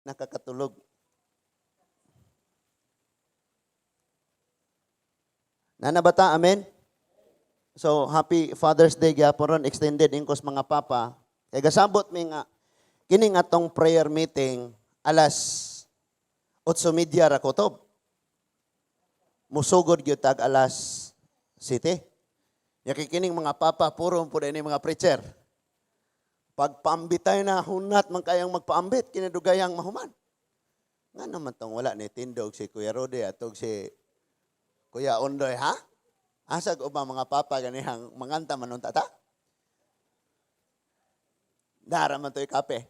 Nakakatulog. Nana bata, amen? So, happy Father's Day gyapon ron, extended ingkos mga papa. Kay gasabot mi nga kini nga tong prayer meeting alas 8:30 ra kutob. Musugod gyud tag alas 7. Ya kay kining mga papa puro pud ini mga preacher. Pagpaambitay na hunat man kayang magpaambit kinadugayang mahuman. Nga naman tong wala ni tindog si Kuya Rode atog si Kuya Ondoy, ha? Asag uba mga papa ganihang manganta man unta ta? Dara man to'y kape.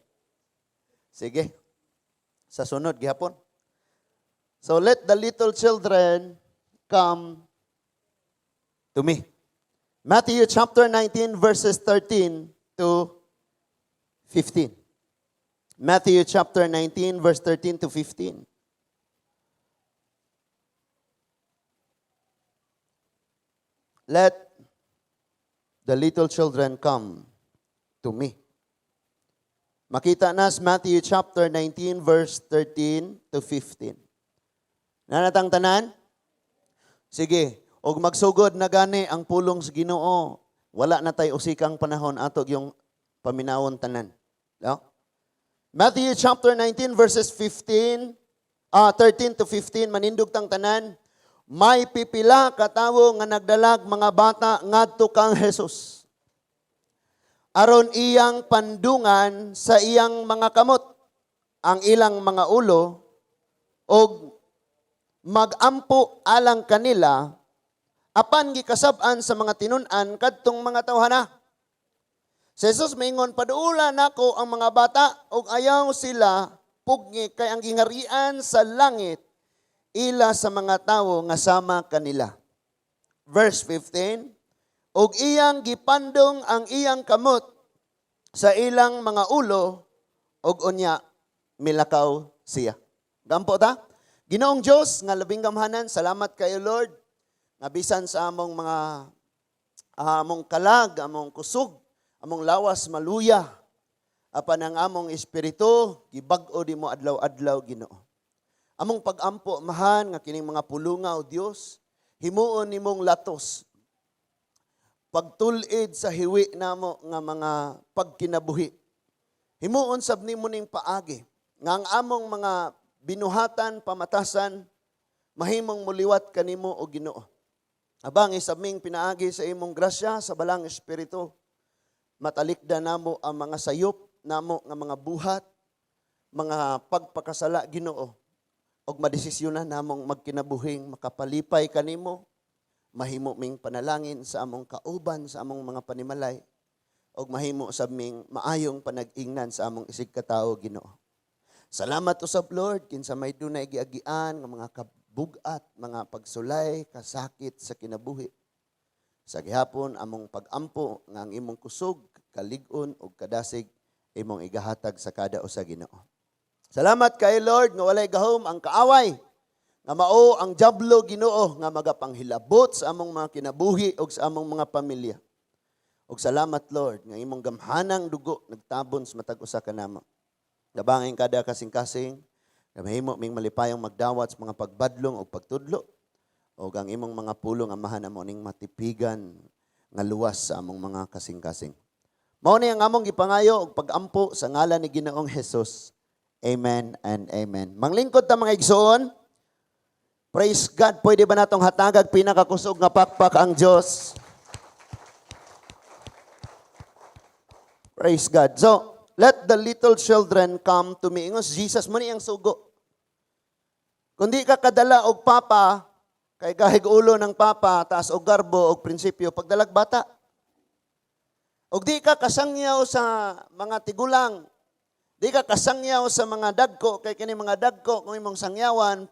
Sige. Sa sunod gihapon. So let the little children come to me. Matthew chapter 19 verses 13 to 15. Matthew chapter 19 verse 13 to 15. Let the little children come to me. Makita na sa Matthew chapter 19 verse 13 to 15. Nanatang tanan? Sige, og magsugod na gani ang pulong sa Ginoo. Wala na tay usikang panahon ato yung paminawon tanan. No? Matthew chapter 19 verses 13 to 15, manindog tang tanan. May pipila katawo nga nagdalag mga bata ngadto kang Jesus. Aron iyang pandungan sa iyang mga kamot ang ilang mga ulo og magampo alang kanila apan gikasab-an sa mga tinun-an kadtong mga tawhana. Si Jesus maingon, paduula nako ang mga bata og ayaw sila pugni kay ang gingarian sa langit ila sa mga tawo nga sama kanila. Verse 15, og iyang gipandong ang iyang kamot sa ilang mga ulo og unya milakaw siya. Gampo ta? Ginoong Dios nga labing gamhanan, salamat kayo Lord nga bisan sa among mga among kalag, among kusog, among lawas maluya, apan ang among espiritu gibag-o di mo adlaw-adlaw Ginoo. Among pagampo mahan nga kining mga pulunga o Dios, himuon nimong latos. Pagtul-id sa hiwi namo nga mga pagkinabuhi. Himuon sab nimo ning paagi nga ang among mga binuhatan, pamatasan, mahimong muliwat kanimo o Ginoo. Abang isabming pinaagi sa imong grasya sa balang espiritu, matalikda namo ang mga sayop namo nga mga buhat, mga pagpakasala Ginoo, og madesisyonan namong magkinabuhing makapalipay kanimo, mahimo ming panalangin sa among kauban, sa among mga panimalay, og mahimo sab ming maayong panag-ingnan sa among isig katawo Ginoo. Salamat usab Lord kinsa may dunay giagian nga mga kabugat, mga pagsulay, kasakit sa kinabuhi. Sa gihapon among pagampo nga ang imong kusog, kalig-on ug kadasig imong igahatag sa kada usa Ginoo. Salamat kay Lord nga walay gahom ang kaaway, nga mao ang dyablo Ginoo nga magapanghilabot sa among mga kinabuhi ug sa among mga pamilya. Ug salamat Lord nga imong gamhanang dugo nagtabon sa matag usa kanamo. Gabangin kada kasing-kasing, nga mahimo ming malipayong magdawat sa mga pagbadlong ug pagtudlo ug ang imong mga pulong amahan amo ning matipigan nga luwas sa among mga kasing-kasing. Mao ni ang among gipangayo og pagampo sa ngalan ni Ginoong Hesus. Amen and amen. Manglingkod ta mga igsoon. Praise God. Pwede ba natong hatagag pinakakusog nga pakpak ang Dios? Praise God. So, let the little children come to me. Ingos Jesus mo ni ang sugo. Kung di ka kadala og papa, kay gahig ulo ng papa, taas og garbo og prinsipyo, pagdalag bata. Og di ka kasangyaw sa mga tigulang, di ka kasangyaw sa mga dagko, kay kini mga dagko, kung imong sangyawan,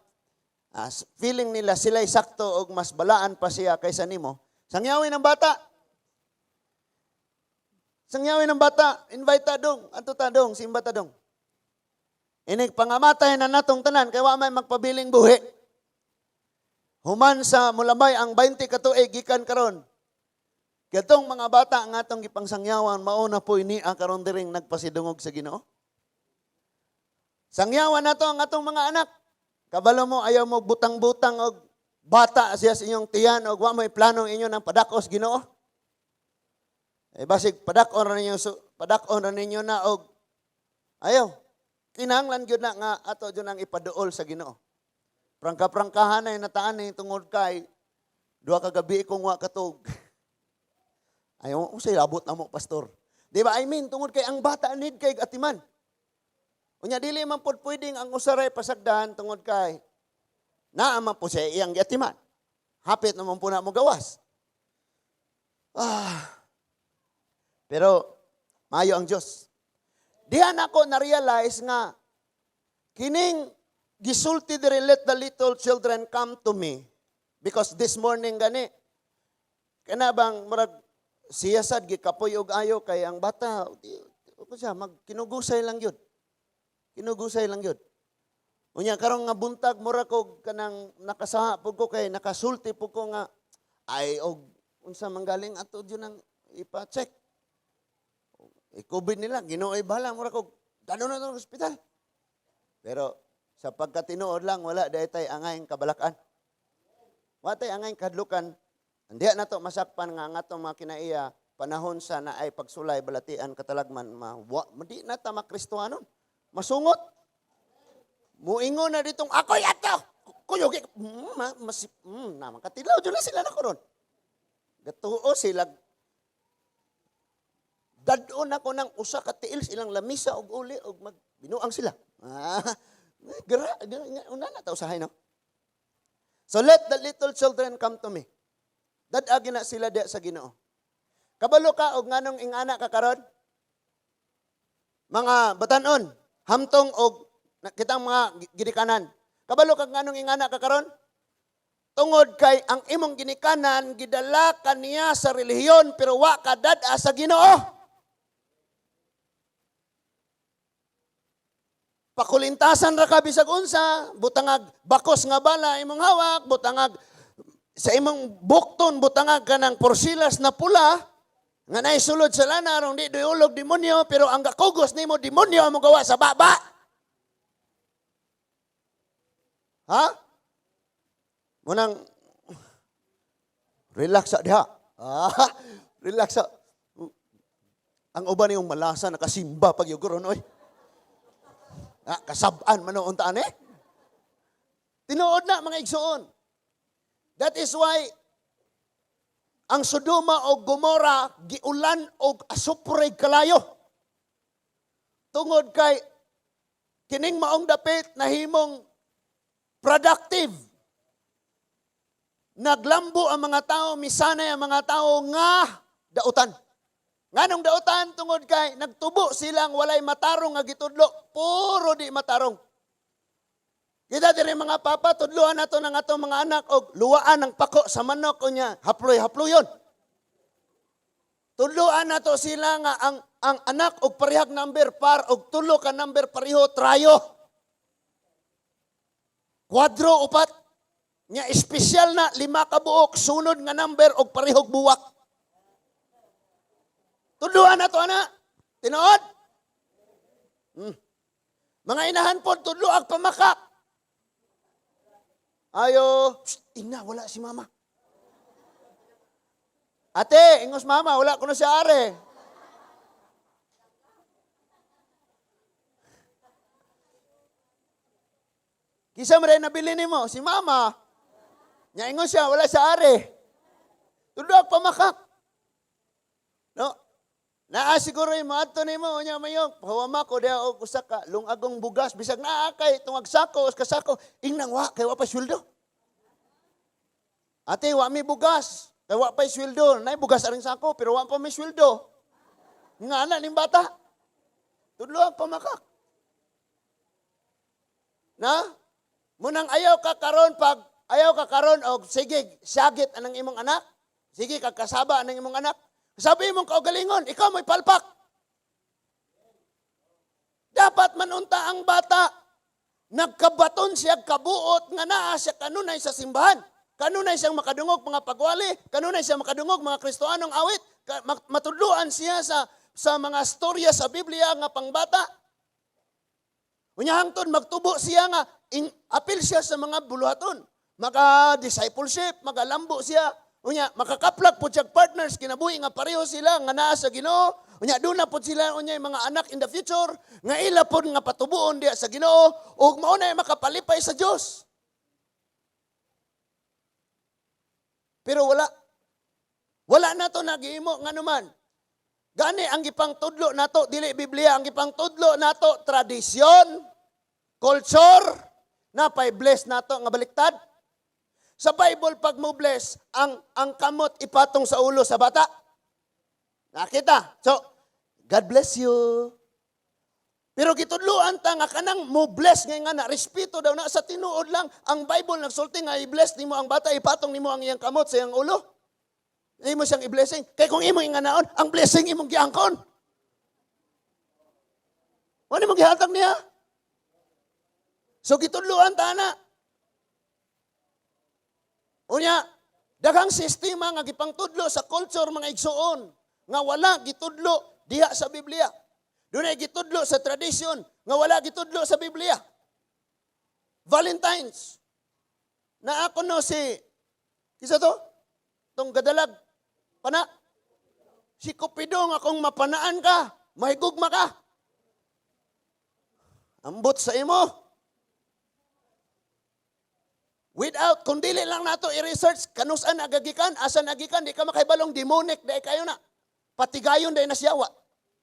feeling nila sila'y sakto og mas balaan pa siya kaysa nimo. Sangyawin ang bata. Sangyawin ang bata, invite ta dong, adto ta dong, simba ta dong. Inig pangamatay na natong tanan, kay wa may magpabiling buhi. Human sa mulambay ang 20 ka tuig gikan karon. Kadtong mga bata nga atong gipangsangyawan, mao na po'y niya karon diring nagpasidungog sa Ginoo. Sangyawan nato ang atong mga anak. Kabalo mo, ayaw mo butang-butang og bata siya sa inyong tiyan og wa mo'y plano inyo ng padakos Ginoo. Eh basig padak-on ra ninyo na og ayaw. Kinahanglan gyud na nga ato gyud ang ipaduol sa Ginoo. Prangka-prangkahan na nataan ni tungod kay 2 ka gabi kong wa katug. Ayaw, unsay labot na mo, pastor? Di ba? I mean, tungod kay ang bata need kay atiman. Unya dili man pod pwedeng ang usaray pasagdan tungod kay naa man po siya iyang giatiman. Hapit naman po na mo gawas. Ah. Pero maayo ang Diyos. Diha nako na-realize nga kining gisulti diri, "Let the little children come to me," because this morning gani kana bang murag siya sad gikapoy og ayo kay ang bata di, ko siya magkinugusay lang gyud. Kinugusay lang gyud. Unya karong nga buntag mura ko kanang nakasaha pud ko kay nakasulti pud ko nga ay og unsa man galing ato jud ang ipa-check. I-COVID nila, Ginoo ay bahala, mura ko gano na sa ospital. Pero sa pagkatinuod lang, wala diay tay angayng kabalakan. Wala tay angayng kadlukan. Hindi na to masakpan nga ang atong mga kinaiya panahon sa naay pagsulay, balatian, katalagman, ma, wa, di na ta makristohanon. Masungot. Muingon na ditong ako'y ato. Kuyog, na, makatilaw, dyan na sila na ron. Gatuo sila. Dadon ako ng usa ka tiil silang lamisa og uli og magbinuang sila. Ah, gra, gra, una na ta usahay, no. So let the little children come to me. Dad-agi na sila diya sa Ginoo. Kabalo ka og nganong ingana ka karon? Mga batanon, hamtong og kitang mga ginikanan. Kabalo ka nganong ingana ka karon? Tungod kay ang imong ginikanan gidala kaniya sa relihiyon pero wa ka dad-a sa Ginoo. Pakulintasan ra ka bisag unsa, butangag bakos nga bala imong hawak, butangag sa imong bukton, butangag kanang porsilas na pula, nga naisulod sa lana aron di duyulog demonyo, pero ang gakugos nimo demonyo ang gawa sa baba. Ha? Munang relax sa diha. Ah, relax sa. Ang uban niyong malasa nakasimba pag yugoron oy. Ah, kasab-an man noon taan eh. Tinuod na, mga igsoon. That is why ang Sodoma o Gomora giulan og asupre kalayo. Tungod kay kining maong dapit nahimong productive. Naglambo ang mga tao, misanay ang mga tao nga dautan. Nganong dautan? Tungod kay nagtubo silang walay matarong nga gitudlo, puro di matarong. Kita diri mga papa, tudluan nato ng atong mga anak og luwaan ang pako sa manok unya, haploy-haployon. Tudluan nato sila nga ang anak og parehag number par og tulo ka number pareho trayo. Kwadro upat. Nya espesyal na lima ka buok sunod nga number og parehog buwak. Tudluan nato ana. Tinuod? Mga inahan po, tudlo ang pamakak. Ayo, psst, ina, wala si mama. Ate, ingos mama, wala ko na si are. Kisa mo rin nabili nimo, si mama. Nya ingon siya, wala siya are. Tudlo ang pamakak. No? Naa siguro yung maadto nimo unya mayong pahawama ko diha og usa ka lungagong bugas bisag naa kay tungag sako os kasako ingnang wa kay wa pa sweldo. Ate, wa mi bugas kay wa pa sweldo. Nay bugas aring sako pero wa pa mi sweldo. Nga ana ning bata. Tudlo ang pamakak. Na? Munang ayaw ka karon pag ayaw ka karon og sige syagit anang imong anak. Sige kag kasaba anang imong anak. Sabi mong kaugalingon, ikaw mo'y palpak. Dapat manunta ang bata. Nagkabaton siya kabuot nga naa siya kanunay sa simbahan. Kanunay siyang makadungog mga pagwali, kanunay siyang makadungog mga Kristohanong awit, matudluan siya sa mga storya sa Biblia nga pangbata. Unya hangtod magtubo siya nga in, apil siya sa mga buluhaton. Maka discipleship, magalambo siya. Unya makakaplag po siya partners kinabuhi nga pareho sila nga naa sa Ginoo. Unya doon na po sila unya yung mga anak in the future nga ila pod nga patubuon diya sa Ginoo ug mao na makapalipay sa Dios. Pero wala. Wala na to nagihimo nganuman. Gani ang gipangtudlo nato dili Biblia, ang gipangtudlo nato tradisyon, culture, na pay bless nato nga baliktad. Sa Bible, pag mo bless, ang kamot ipatong sa ulo sa bata. Nakita? So, "God bless you." Pero gitudloan ta nga kanang mo bless ngay nga na respeto daw na. Sa tinuod lang, ang Bible nagsulti nga i-bless nimo ang bata, ipatong nimo ang iyang kamot sa iyang ulo. Imo siyang i-blessing. Kay kung imo inganaon, ang blessing imong giangkon. Wala mo gihatag niya. So gitudloan ta na. Unya, daghang sistema nga gipangtudlo sa culture, mga igsuon, nga wala gitudlo diha sa Biblia. Dunay gitudlo sa tradisyon nga wala gitudlo sa Biblia. Valentine's. Na ako no si kisa to? Tong gadalag pana. Si Cupido nga kung mapanaan ka, mahigugma ka. Ambot sa imo. Without, kung dili lang nato i-research, kanusan agagikan, asan agikan, di ka makahibalong demonic, dahil kayo na. Patigayon dahil nasiyawa.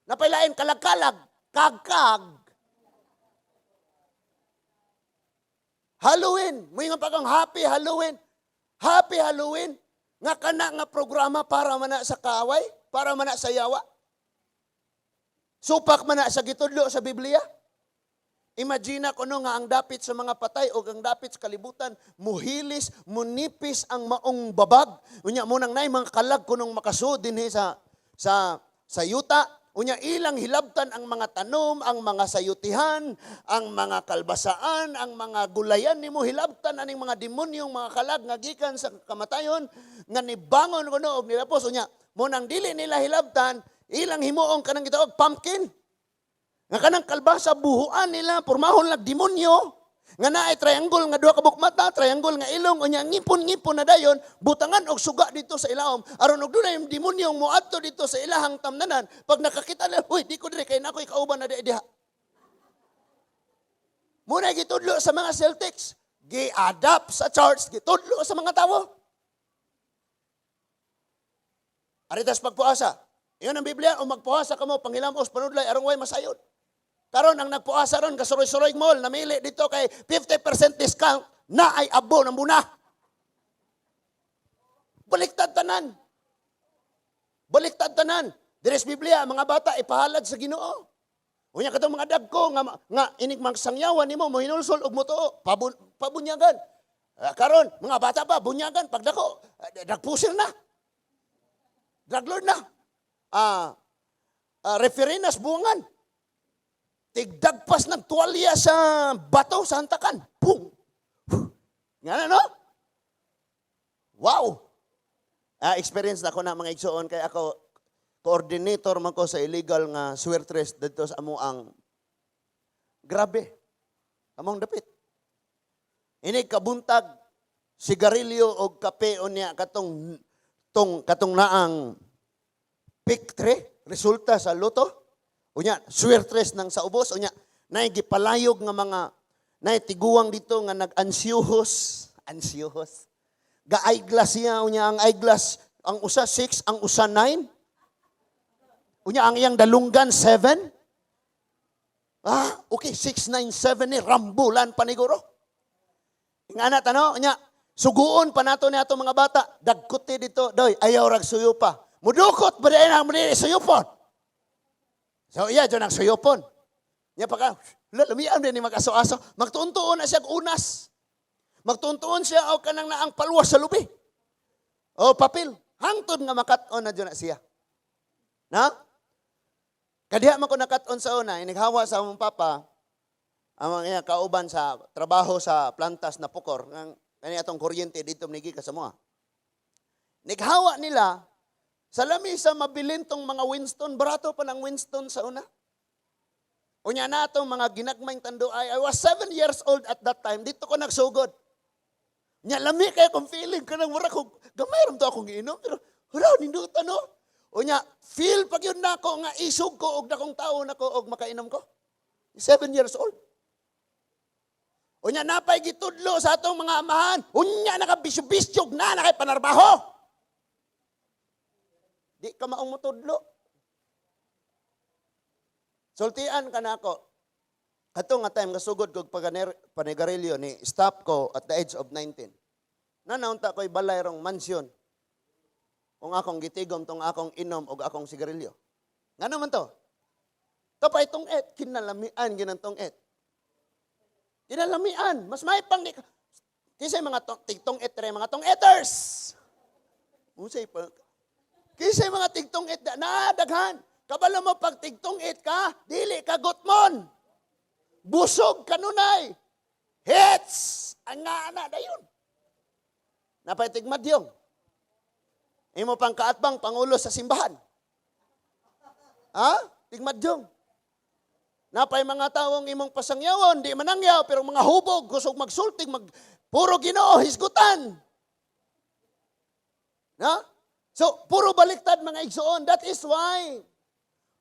Napailain, kalag-kalag, kag-kag. Halloween, mo pa kang happy Halloween. Happy Halloween, nga kana nga programa para man na sa kaaway, para man na sa yawa. Supak man na sa gitudlo sa Biblia. Imagine ko no nga ang dapit sa mga patay o ang dapit sa kalibutan, muhilis, munipis ang maong babag. Unya mo nang nay mga kalag kunong makasud dinhi sa yuta. Unya ilang hilabtan ang mga tanom, ang mga sayutihan, ang mga kalbasaan, ang mga gulayan nimo, hilabtan aning mga demonyong mga kalag nga gikan sa kamatayon nga nibangon kuno og nilapos. Unya mo nang dili nila hilabtan, ilang himuong kanang gitawag pumpkin. Nga kanang kalbasa buhuan nila, pormahon lag demonyo. Nga naay triangle nga duha ka bukmata, triangle nga ilong, unya ngipon-ngipon na dayon, butangan og suga dito sa ilahom. Aron og dunay demonyong moadto dito sa ilahang tamnanan, pag nakakita nila, "Uy, di ko diri kay nakoy kauban na di diha." Muna gitudlo sa mga Celtics, gi-adapt sa church, gitudlo sa mga tawo. Aritas pagpuasa. Iyon ang Biblia, o magpuasa kamo, panghilamos, panudlay, aron way masayod. Karon ang nagpuasa ron, kasuroy-suroy mall, namili dito kay 50% discount, na ay abo ng buna. Baliktad tanan. Baliktad tanan. Diri sa Biblia, mga bata ipahalad sa Ginoo. Unya katong mga dagko nga inig magsangyawan nimo mohinulsol og motuo, pabunyagan. Karon mga bata pa bunyagan, pagdako drug pusher na. Drug lord na. Referee na sa buwangan. Tigdagpas ng tuwalya sa bato sa hantakan. Pum! Nga na, no? Wow! Experience na ko na, mga igsuon, kay ako coordinator man ko sa illegal nga swertres dito sa amuang, grabe. Among dapit. Inig kabuntag sigarilyo og kape, unya katong tong katong naang pick 3 resulta sa lotto. Unya swertres nang sa ubos, unya nay gipalayog nga mga nay tiguang dito nga nag-ansyuhos, ansyuhos. Ga eyeglass siya, unya ang eyeglass ang usa 6, ang usa 9. Unya ang iyang dalunggan 7. Okay, 6, 9, 7 ni rambulan paniguro. Ingana tano, unya suguon pa nato ni ato mga bata, dagkuti dito, doy, ayaw rag suyo pa. Mudukot ba din ang muli suyupon? So iya dyan ang suyupon. Nya pa ka, lumian din ni mag-aso-aso, magtuon-tuon na siya og unas. Magtuon-tuon siya o kanang naang palwas sa lubi. O papel, hangtod nga makat-on na dyan na siya. Na? Kadiha man ko nakat-on sa una, inighawa sa among papa, ang mga kauban sa trabaho sa plantas na pukor, ng kani atong kuryente dito nigi ka sa moa. Nighawa nila sa lami sa mabilin tong mga Winston, barato pa ng Winston sa una. Unya na atong mga ginagmayng tanduay. I was 7 years old at that time. Dito ko nagsugod. Nya lami kay akong feeling kanang mura ko gamay ram to akong giinom, pero hala, ninduta, no. Unya feel pag yun nako nga isog ko og dakong tao nako og makainom ko. 7 years old. Unya napay gitudlo sa atong mga amahan. Unya naka bisyo-bisyo na na kay panarbaho. Di ka maong mutudlo. Sultian ka na ako. Kato nga time kasugod kog panigarilyo, ni stop ko at the age of 19. Nanaunta ko'y balay rong mansion. Kung akong gitigom tong akong inom og akong sigarilyo. Nga naman to? To pa itong et, kinalamian ginantong et. Kinalamian, mas may pang di kaysa mga tong, tigtong et re, mga tong eters. Unsay pa? Kaysa mga tigtong et na daghan. Kabalo mo pag tigtong et ka, dili ka gutmon. Busog kanunay. Hits! Ang nga ana dayon. Napay tigmadyong. Imo pang kaatbang pangulo sa simbahan. Ha? Tigmadyong. Napay mga tawong imong pasangyawon, di manangyaw, pero mga hubog, kusog magsulting, mag, puro Ginoo, hisgutan. Na? So, puro baliktad, mga igsoon. That is why,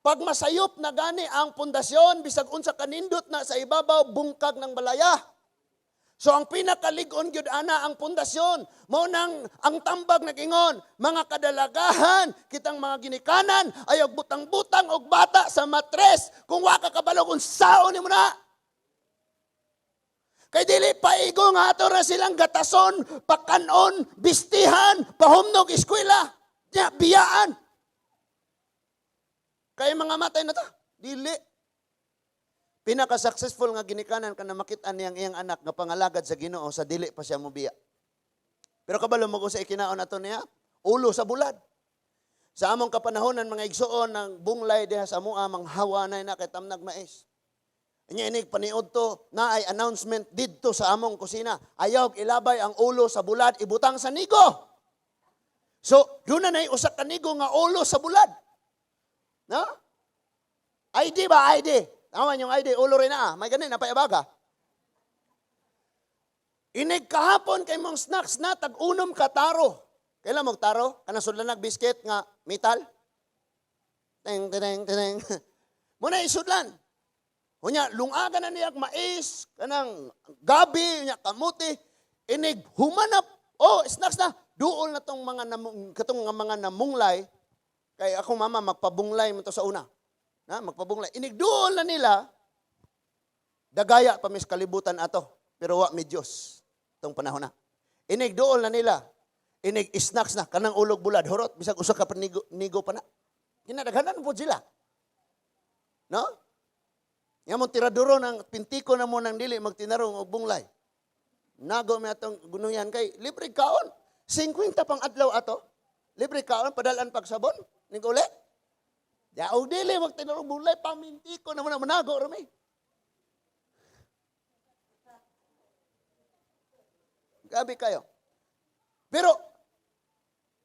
pag masayop na gani ang pundasyon, bisag unsa kanindot na sa ibabaw, bungkag ng balaya. So ang pinakalig-on gyud ana ang pundasyon. Mao nang ang tambag nag-ingon, mga kadalagahan, kitang mga ginikanan, ayaw butang-butang og bata sa matres kung wa ka kabalo kung saon nimo na. Kay dili paigo nga ato ra silang gatason, pakanon, bistihan, pahumnog eskwela, nya biyaan. Kay mga matay na ta, dili. Pinaka-successful nga ginikanan kana makita niyang iyang anak nga pangalagad sa Ginoo sa dili pa siya mobiya. Pero kabalo mo kung sa ikinaon ato niya, ulo sa bulad. Sa among kapanahonan, mga igsoon, ng bunglay diha sa amoa manghawa na na kay tamnag mais. Nya inig paniud to na ay announcement didto sa among kusina. Ayaw ilabay ang ulo sa bulad, ibutang sa nigo. So, doon na usa ka nigo nga ulo sa bulad. No? ID ba? ID. Tama yung ID, ulo rin na. May ganin, napay abaga. Inig kahapon kay mong snacks na, tag-unom ka taro. Kailan mo taro? Kanang sudlanag biscuit nga metal? Teng, teng, teng. Muna isudlan. Unya, lungagan na niya mais, kanang gabi, unya kamuti. Inig humanap, oh, snacks na. Duol na tong mga namung, katong nga mga namunglay. Kay akong mama magpabunglay mo to sa una. Na, magpabunglay. Inig duol na nila, dagaya pa mis kalibutan ato, pero wa mi Diyos tong panahon na. Inig duol na nila, inig snacks na, kanang ulog bulad, horot, bisag usa ka panigo, nigo pa na. Kinadaghanan po sila. No? Nga mong tiraduro ng pintiko na mo nang dili magtinarong og bunglay. Nago mi atong gunuyan kay libre kaon. 50 pang adlaw ato. Libre kaon, padalan pagsabon. Ning uli. Ya og dili magtinarong bunglay, pamintiko na mo na manago rami. Gabi kayo. Pero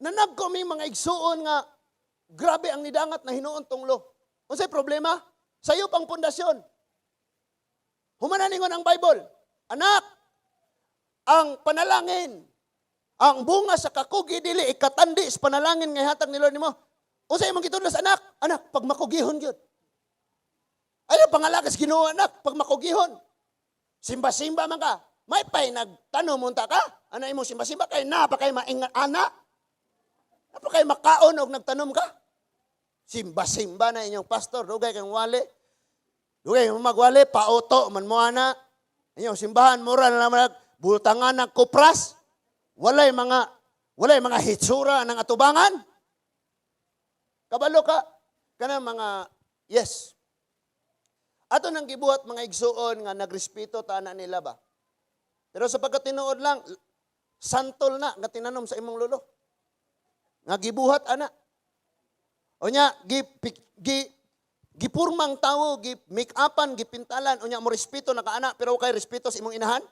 nanag ko mi, mga igsuon, nga grabe ang nidangat na hinuon tunglo. Unsay problema? Sayo pang pundasyon. Humana ningon ang Bible. Anak, ang panalangin, ang bunga sa kakugi dili ikatandi sa panalangin nga ihatag ni Lord nimo. Unsay imong gitudlo sa anak? Anak, pag makugihon gyud. Ayaw pangalagas Ginoo, anak, pag makugihon. Simba-simba man ka. May pay nagtanom unta ka. Ano imong simba-simba kay na pa kay maingat ana. Napa kay makaon og nagtanom ka. Simba-simba na inyong pastor, dugay kang wali. Dugay mo magwali, pauto man mo ana. Inyong simbahan mura na naman butangan ng kupras. Walay mga hitsura ng atubangan. Kabalo ka kana mga yes. Ato nang gibuhat, mga igsuon, nga nagrespeto ta ana nila ba. Pero sa pagkatinuod lang, santol na nga tinanom sa imong lolo. Nga gibuhat ana. Unya gi, gi gipurmang tawo, gi make-upan, gipintalan, unya mo respeto na ka ana, pero kay respeto sa imong inahan.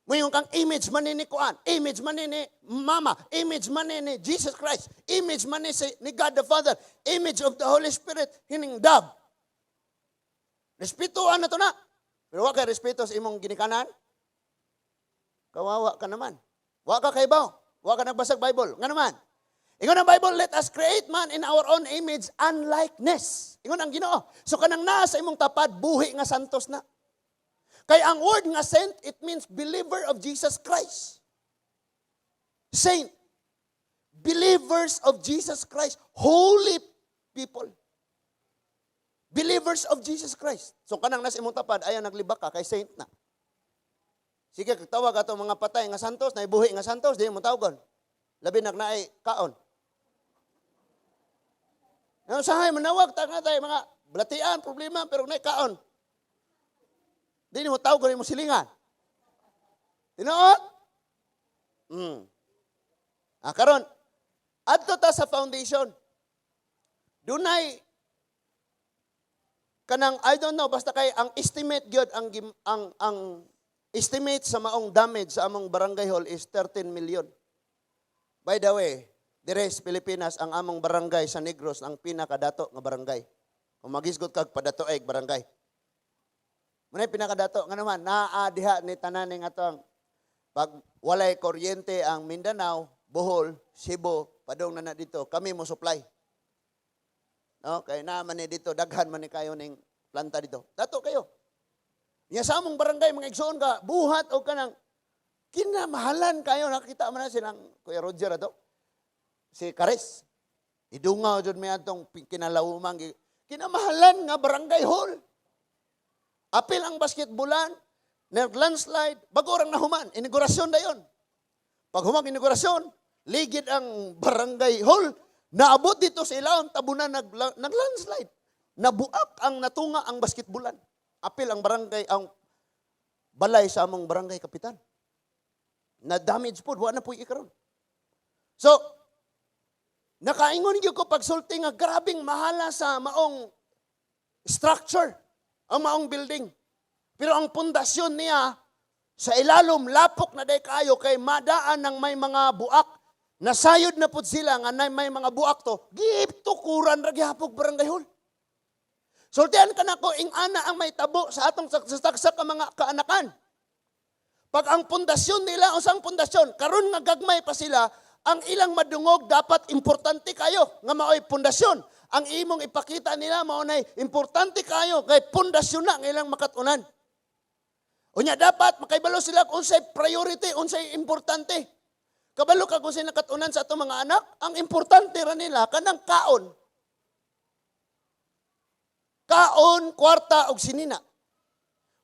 Ngayon kang image man ni kuan, image man ni mama, image man ni Jesus Christ, image man ni, si, ni God the Father, image of the Holy Spirit, hining dab. Respetuan na to na. Pero wa kay respeto sa imong ginikanan? Kawawa ka naman. Wa ka kaibaw. Wa ka nagbasag Bible. Nga naman. Ingon ang Bible, "Let us create man in our own image and likeness." Ingon ang Ginoo. So kanang naa sa imong tapad, buhi nga santos na. Kay ang word nga saint, it means believer of Jesus Christ. Saint. Believers of Jesus Christ. Holy people. Believers of Jesus Christ. So kanang nasa imong tapad, ayaw naglibak ka, kay saint na. Sige, tawag ato mga patay nga santos, na buhi nga santos, di mo tawagon. Labi na naay kaon. Nga usahay manawag ta nga tayo mga balatian, problema, pero naay kaon. Di mo tawgon mo silingan. Tinuod? Ah, karon, adto ta sa foundation. Dunay kanang, I don't know, basta kay ang estimate gyud ang estimate sa maong damage sa among barangay hall is 13 million. By the way, dire sa Pilipinas, ang among barangay sa Negros ang pinakadato nga barangay. Kung magisgot kag padato ay barangay. Muna'y pinakadato nga naman naa diha ni tanan ning atong pag walay kuryente ang Mindanao, Bohol, Cebu, padung na na dito, kami mo supply. No, kay naa man ni dito, daghan man ni kayo ning planta dito. Dato kayo. Nya sa among barangay, mga igsoon ka, buhat o kanang kinamahalan kayo, nakita man na silang Kuya Roger ato. Si Kares. Idungaw jud may atong kinalawumang kinamahalan nga barangay hall. Apil ang basketbolan, nag-landslide, bago rang nahuman, inaugurasyon dayon. Pag humang inaugurasyon, ligid ang barangay hall, naabot dito sa ilawom, tabunan, nag-landslide. Nabuak ang natunga ang basketbolan. Apil ang barangay, ang balay sa among barangay kapitan. Na damage po, wa na po ikaron. So, nakaingon gyud ko pagsulti nga grabing mahala sa maong structure, ang maong building. Pero ang pundasyon niya, sa ilalom, lapok na day kayo kay madaan ng may mga buak. Nasayod na pud sila nga may mga buak to, gitukuran ra gihapog barangay hall. Sultian ka nako, ing ana ang may tabo sa atong sa tagsa ka mga kaanakan. Pag ang pundasyon nila, unsang pundasyon, karon nga gagmay pa sila, ang ilang madungog dapat importante kayo nga maoy pundasyon. Ang imong ipakita nila mao nay importante kayo kay pundasyon na ang ilang makatunan. Unya dapat makaibalo sila kung unsay priority, unsay importante. Kabalo ka kung unsay nakatunan sa atong mga anak, ang importante ra nila kanang kaon. Kaon, kwarta ug sinina.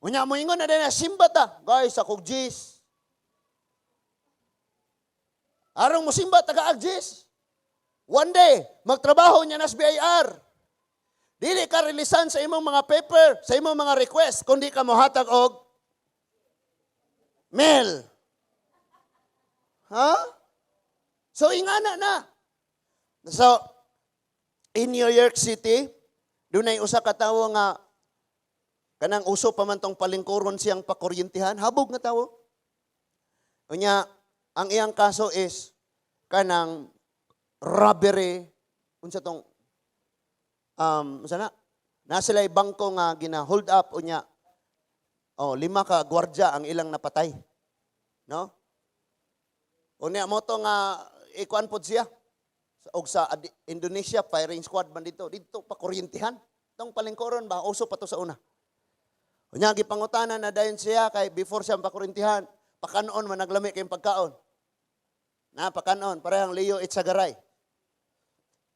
Unya mo ingon na din na simba ta, guys, akong Jis. Arong mo simba taga Jis. One day, magtrabaho niya nas BIR. Dili ka rilisan sa imong mga paper, sa imong mga request, kundi ka mohatag og mail. Ha? So ingana na. So in New York City, dunay usa ka tawo nga kanang uso pa man tong palingkuron siyang pakuryentihan, habog nga tawo. Unya, ang iyang kaso is kanang robbery, unsa tong unsa na? Na sila bangko nga gina hold up, unya oh, lima ka gwardya ang ilang napatay. No? Unya mo to nga ikuan pod siya. Og sa Indonesia, firing squad man dito. Dito pa kuryentihan. Tong palingkuron ba, uso pa to sa una. Unya gipangutana na dayon siya kay before siya pakuryentihan, pakanon man naglami kayong pagkaon. Na pakanon parehang Leo Echegaray.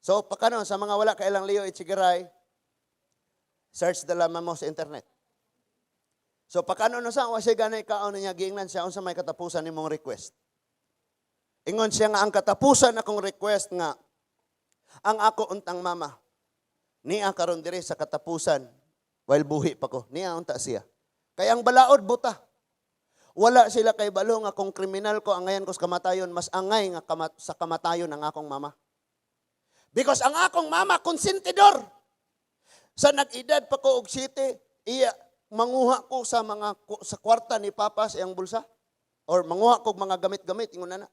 So pakanon sa mga wala kailang Leo Echegaray, search the lamang mo sa internet. So pakanon na sa wa siya ganay kaon niya, giingnan siya, "Unsa may katapusan nimong request?" Ingon siya nga ang katapusan akong request nga ang ako untang mama niya karon diri sa katapusan while buhi pa ko, niya unta siya. Kay ang balaod buta. Wala sila kay balo nga kung kriminal ko, angayan ko sa kamatayon, mas angay nga sa kamatayon ang akong mama. Because ang akong mama konsentidor. Sa nag-edad pa ko og 7, iya manguha ko sa mga sa kwarta ni papa sa iyang bulsa or manguha ko og mga gamit-gamit, ingon na na.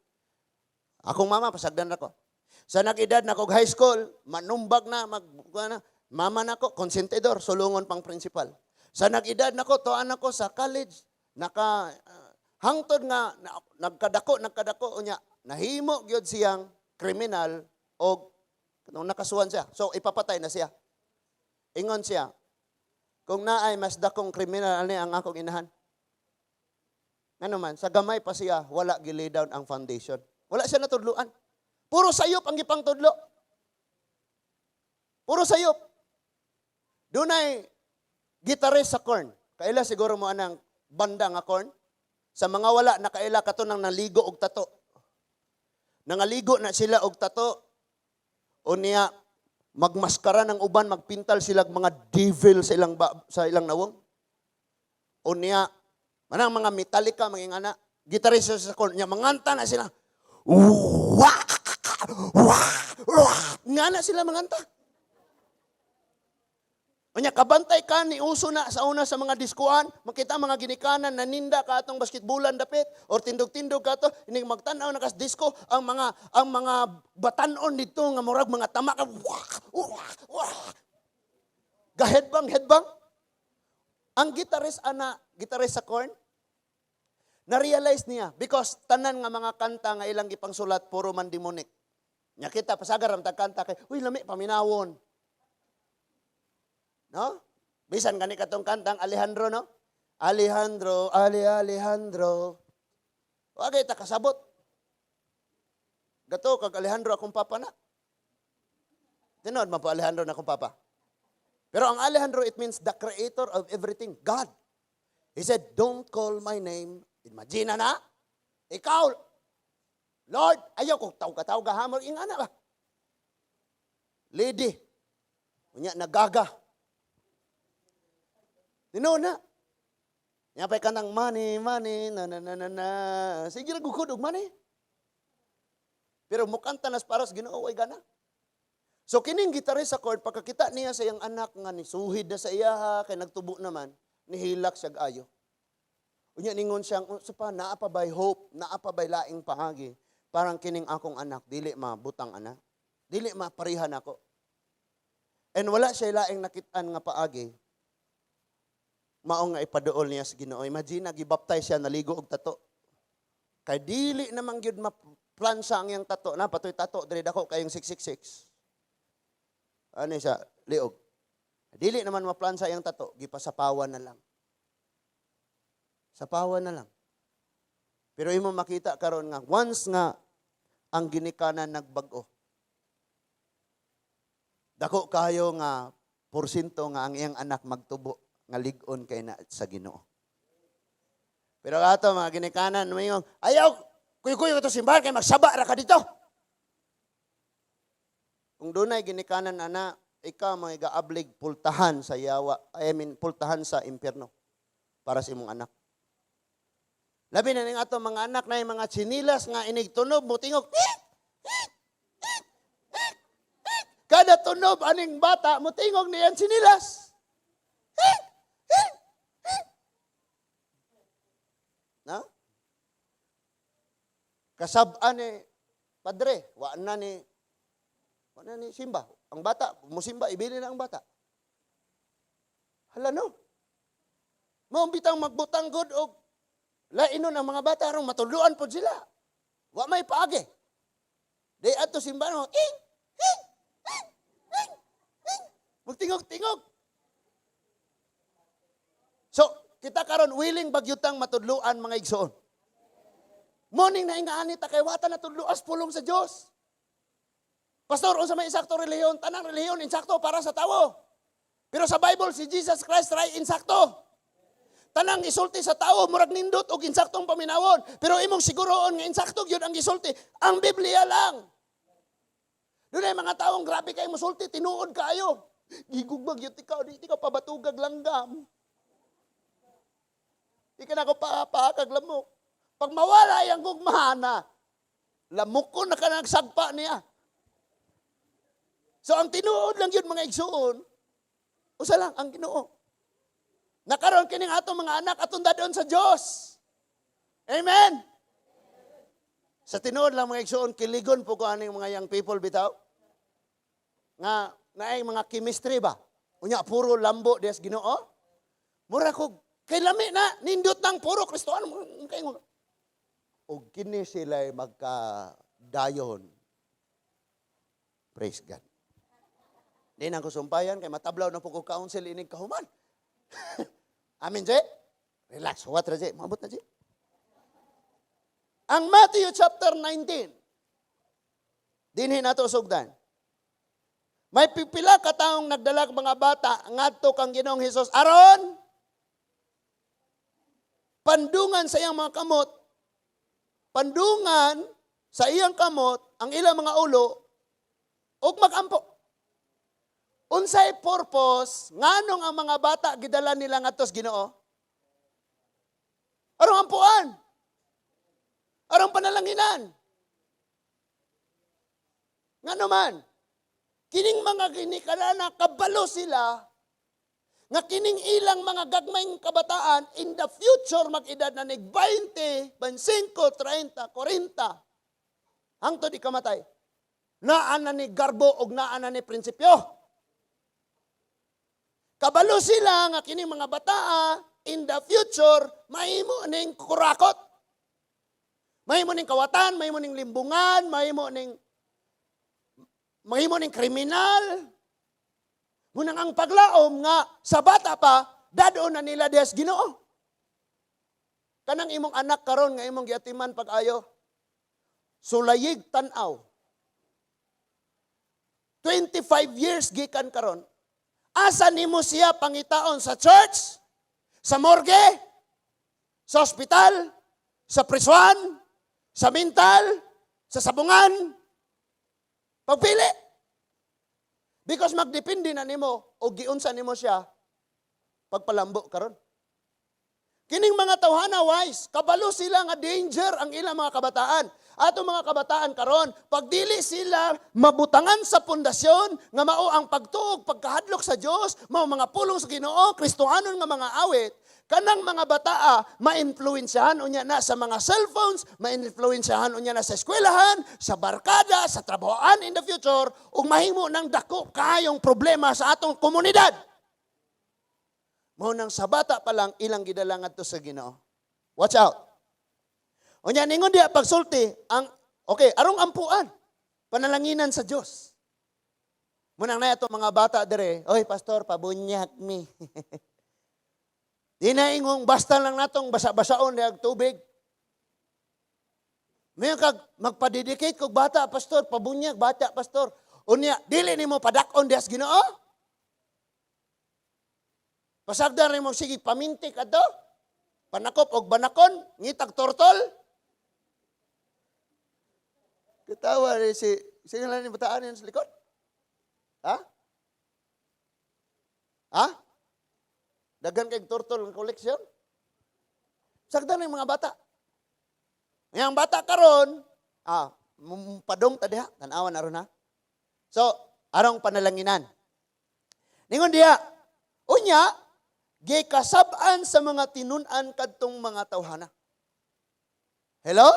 Akong mama pasagdan ra ko. Sa nag-edad na kog high school, manumbag na mag na, mama nako konsentidor, sulungon pang principal. Sa nag-edad nako, tuan ako sa college, naka hangtod nga nagkadako, nagkadako unya, nahimo gyud siyang kriminal og nung nakasuhan siya. So ipapatay na siya. Ingon siya, "Kung naay mas dakong kriminal ani ang akong inahan." Ngano man, sa gamay pa siya, wala gi-lay down ang foundation. Wala siya natudluan. Puro sayop ang gipangtudlo. Puro sayop. Dunay gitarist sa Korn. Kaila siguro mo anang banda nga Korn? Sa mga wala nakaila, kato nang naligo og tato. Nangaligo na sila og tato. O niya magmaskara ng uban, magpintal sila mga devil sa ilang nawong. O niya manang mga Metallica, mga ingana, gitarista sa Korn, niya manganta na sila. Wah! Wah! Wah! Nga na sila manganta. Unya kabantay ka ni uso na sa una sa mga diskuan, makita mga ginikanan naninda ka atong basketbolan dapit or tindog-tindog ka to, inig magtan-aw na kas disco ang mga batanon dito nga murag mga tama ka, wah wah wah. Ga-headbang headbang. Ang gitarist ana, gitarist sa Korn, na-realize niya because tanan nga mga kanta nga ilang gipangsulat puro man demonic. Nya kita pasagar ang tagkanta kay uy lami paminawon. No? Bisan gani katong kantang Alejandro, no? Alejandro, Ali Alejandro. Wa kay ta kasabot. Gato kag Alejandro akong papa na. Tinuod man po Alejandro na akong papa. Pero ang Alejandro, it means the creator of everything, God. He said, "Don't call my name." Imagine na, ikaw, Lord, ayaw ko tawag ka hamor, ingana ba? Lady, unya nagaga. Tinuod na. Nya pa'y kantang money, money, na na na na na. Sige ra gukod og money. Pero mukanta nas para sa Ginoo ay gana. So kining gitarist sa Korn, pagkakita niya sa iyang anak nga nisuhid na sa iyaha kay nagtubo naman, nihilak siya ayo. Unya ningon siyang, "Sa pa naa pa bay hope, naa pa bay laing paagi. Parang kining akong anak dili mabutang anak. Dili maparihan ako." And wala siya laing nakit-an nga paagi. Mao nga ipaduol niya sa Ginoo. Imagine, gibaptize siya, naligo og tato. Kay dili naman gyud maplansa ang iyang tato. Na patoy tato diri dako kayong 666. Ano siya, liog. Dili naman maplansa iyang tato, gipasapawan na lang. Sapawan na lang. Pero imo makita karon nga once nga ang ginikanan nagbag-o, dako kayo nga porsyento nga ang iyang anak magtubo nga lig-on kay na sa Ginoo. Pero ato mga ginikanan moingon, "Ayaw, kuy-kuy to simbahan kay magsaba ra ka dito." Kung dunay ginikanan ana, ikaw mga gaablig pultahan sa yawa, I mean pultahan sa impyerno para sa imong anak. Labi na ning ato mga anak na yung mga tsinilas nga inig tunob mo tingog. Kada tunob aning bata mo tingog niyan tsinilas. Na? Kasab-an ni padre, wa na ni simba. Ang bata, musimba, ibili na ang bata. Hala no. Mao bitang magbutang gud og lainon ang mga bata aron matudluan pod sila. Wa may paagi. Di ato simba no, ing, ing, ing, ing, ing. Magtingog-tingog. So, kita karon willing bagyutang matudluan, mga igsoon. Morning na ingaani ta kay wata natudluas pulong sa Dios. Pastor, unsa may insakto relihiyon? Tanang relihiyon insakto para sa tawo. Pero sa Bible, si Jesus Christ ray insakto. Tanang isulti sa tao murag nindot og insaktong paminawon. Pero imong siguroon nga insakto gyud ang gisulti, ang Biblia lang. Dunay mga taong grabe kay musulti, tinuod kaayo. Gigugmag gyud ikaw, di ka pabatugag langgam. Di ka na ko paakag lamok. Pag mawala yung gugmahana, lamok ko na ka nagsagpa niya. So ang tinuod lang yun, mga igsuon, usa lang ang Ginoo. Nakaroon kining atong mga anak atong dadon sa Dios. Amen. Sa tinuod lang, mga igsuon, kiligon po ko aning mga young people bitaw. Nga naay mga chemistry ba? Unya puro lambo des Ginoo. Mura ko kay lami na nindot nang puro Kristohan kay og kini sila magka dayon. Praise God. Di na ko sumpayan kay matablaw na po ko counsel inig kahuman. Amen, Je? Relax. Huwat ra, Je. Maabot na, Je. Ang Matthew chapter 19. Dinhi nato sugdan. May pipila ka taong nagdala og mga bata ngadto kang Ginoong Hesus aron pandungan sa iyang mga kamot, pandungan sa iyang kamot ang ilang mga ulo ug magampo. Unsay purpose nganong ang mga bata gidala nila ngadto sa Ginoo? Aron ampuan. Aron panalanginan. Ngano man, kining mga ginikanana kabalo sila nga kining ilang mga gagmayng kabataan in the future mag-edad na nig 20, 25, 30, 40 hangtod ikamatay. Naa na ni garbo og naa na ni prinsipyo. Kabalo sila nga kining mga bataa in the future mahimo ning kurakot. Mahimo ning kawatan, mahimo ning limbungan, mahimo ning kriminal. Munang ang paglaom nga sa bata pa, dad-on na nila diha sa Ginoo. Kanang imong anak karon nga imong giatiman pag-ayo, sulayig tan-aw. 25 years gikan karon. Asa nimo siya pangitaon, sa church? Sa morgue? Sa ospital? Sa prisuan? Sa mental? Sa sabungan? Pagpili. Because magdepende na nimo o giunsa nimo siya pagpalambo karon. Kining mga tawhana wise, kabalo sila nga danger ang ilang mga kabataan. Ato mga kabataan karon, pag dili sila mabutangan sa pundasyon nga mao ang pagtuog, pagkahadlok sa Dios, mao mga pulong sa Ginoo, Kristohanon nga mga awit, kanang mga bataa maimpluwensyahan unya na sa mga cellphones, maimpluwensyahan unya na sa eskwelahan, sa barkada, sa trabahoan in the future, ug mahimo ng dako kayong problema sa atong komunidad. Mao nang sa bata pa lang ilang gidala ngadto sa Ginoo. Watch out. Unya ningon diya pagsulti ang okay, arong ampuan, panalanginan sa Dios. Munang na ato mga bata dire, "Oy pastor, pabunyag mi." Di na ingong basta lang natong basa-basaon diag tubig. May kag magpa-dedicate kog bata, "Pastor, pabunyag bata, pastor." Unya, dili nimo padak-on diha sa Ginoo. Pasagdan rin mo, sige, pamintik ato. Panakop og banakon, ngitag tortol. Katawa rin si, sino lang ni bataan yan sa likod? Ha? Ha? Daghan kay turtle ng koleksyon? Sagdan yung mga bata. Yang bata karon, padong ta diha, tan-awan aron ha. So, arong panalanginan. Ningon diha, unya, gikasab-an sa mga tinun-an kadtong mga tawhana. Hello?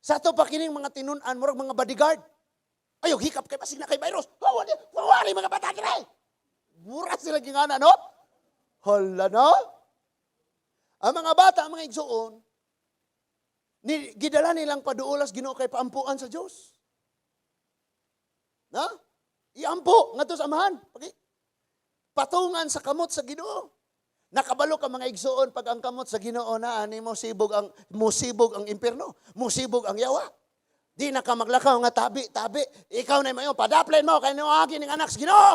Sa ato pa kining mga tinun-an, murag mga bodyguard. Ayaw, hikap kay basig na kay virus. Wala, wala mga bata diri. Mura sila gingana, no? Hala, no? Ang mga bata, ang mga igsuon, ni, gidala nilang paduolas Ginoo kay paampuan sa Dios. Na? Iampo ngadto sa amahan. Okay? Patungan sa kamot sa Ginoo. Nakabalo ka, mga igsuon, pag ang kamot sa Ginoo na ani mo sibog ang musibog ang impierno, musibog ang yawa. Di na ka maglakaw nga tabi, tabi. Ikaw na mayo, padaplin mo kay niagi ning anak sa Ginoo.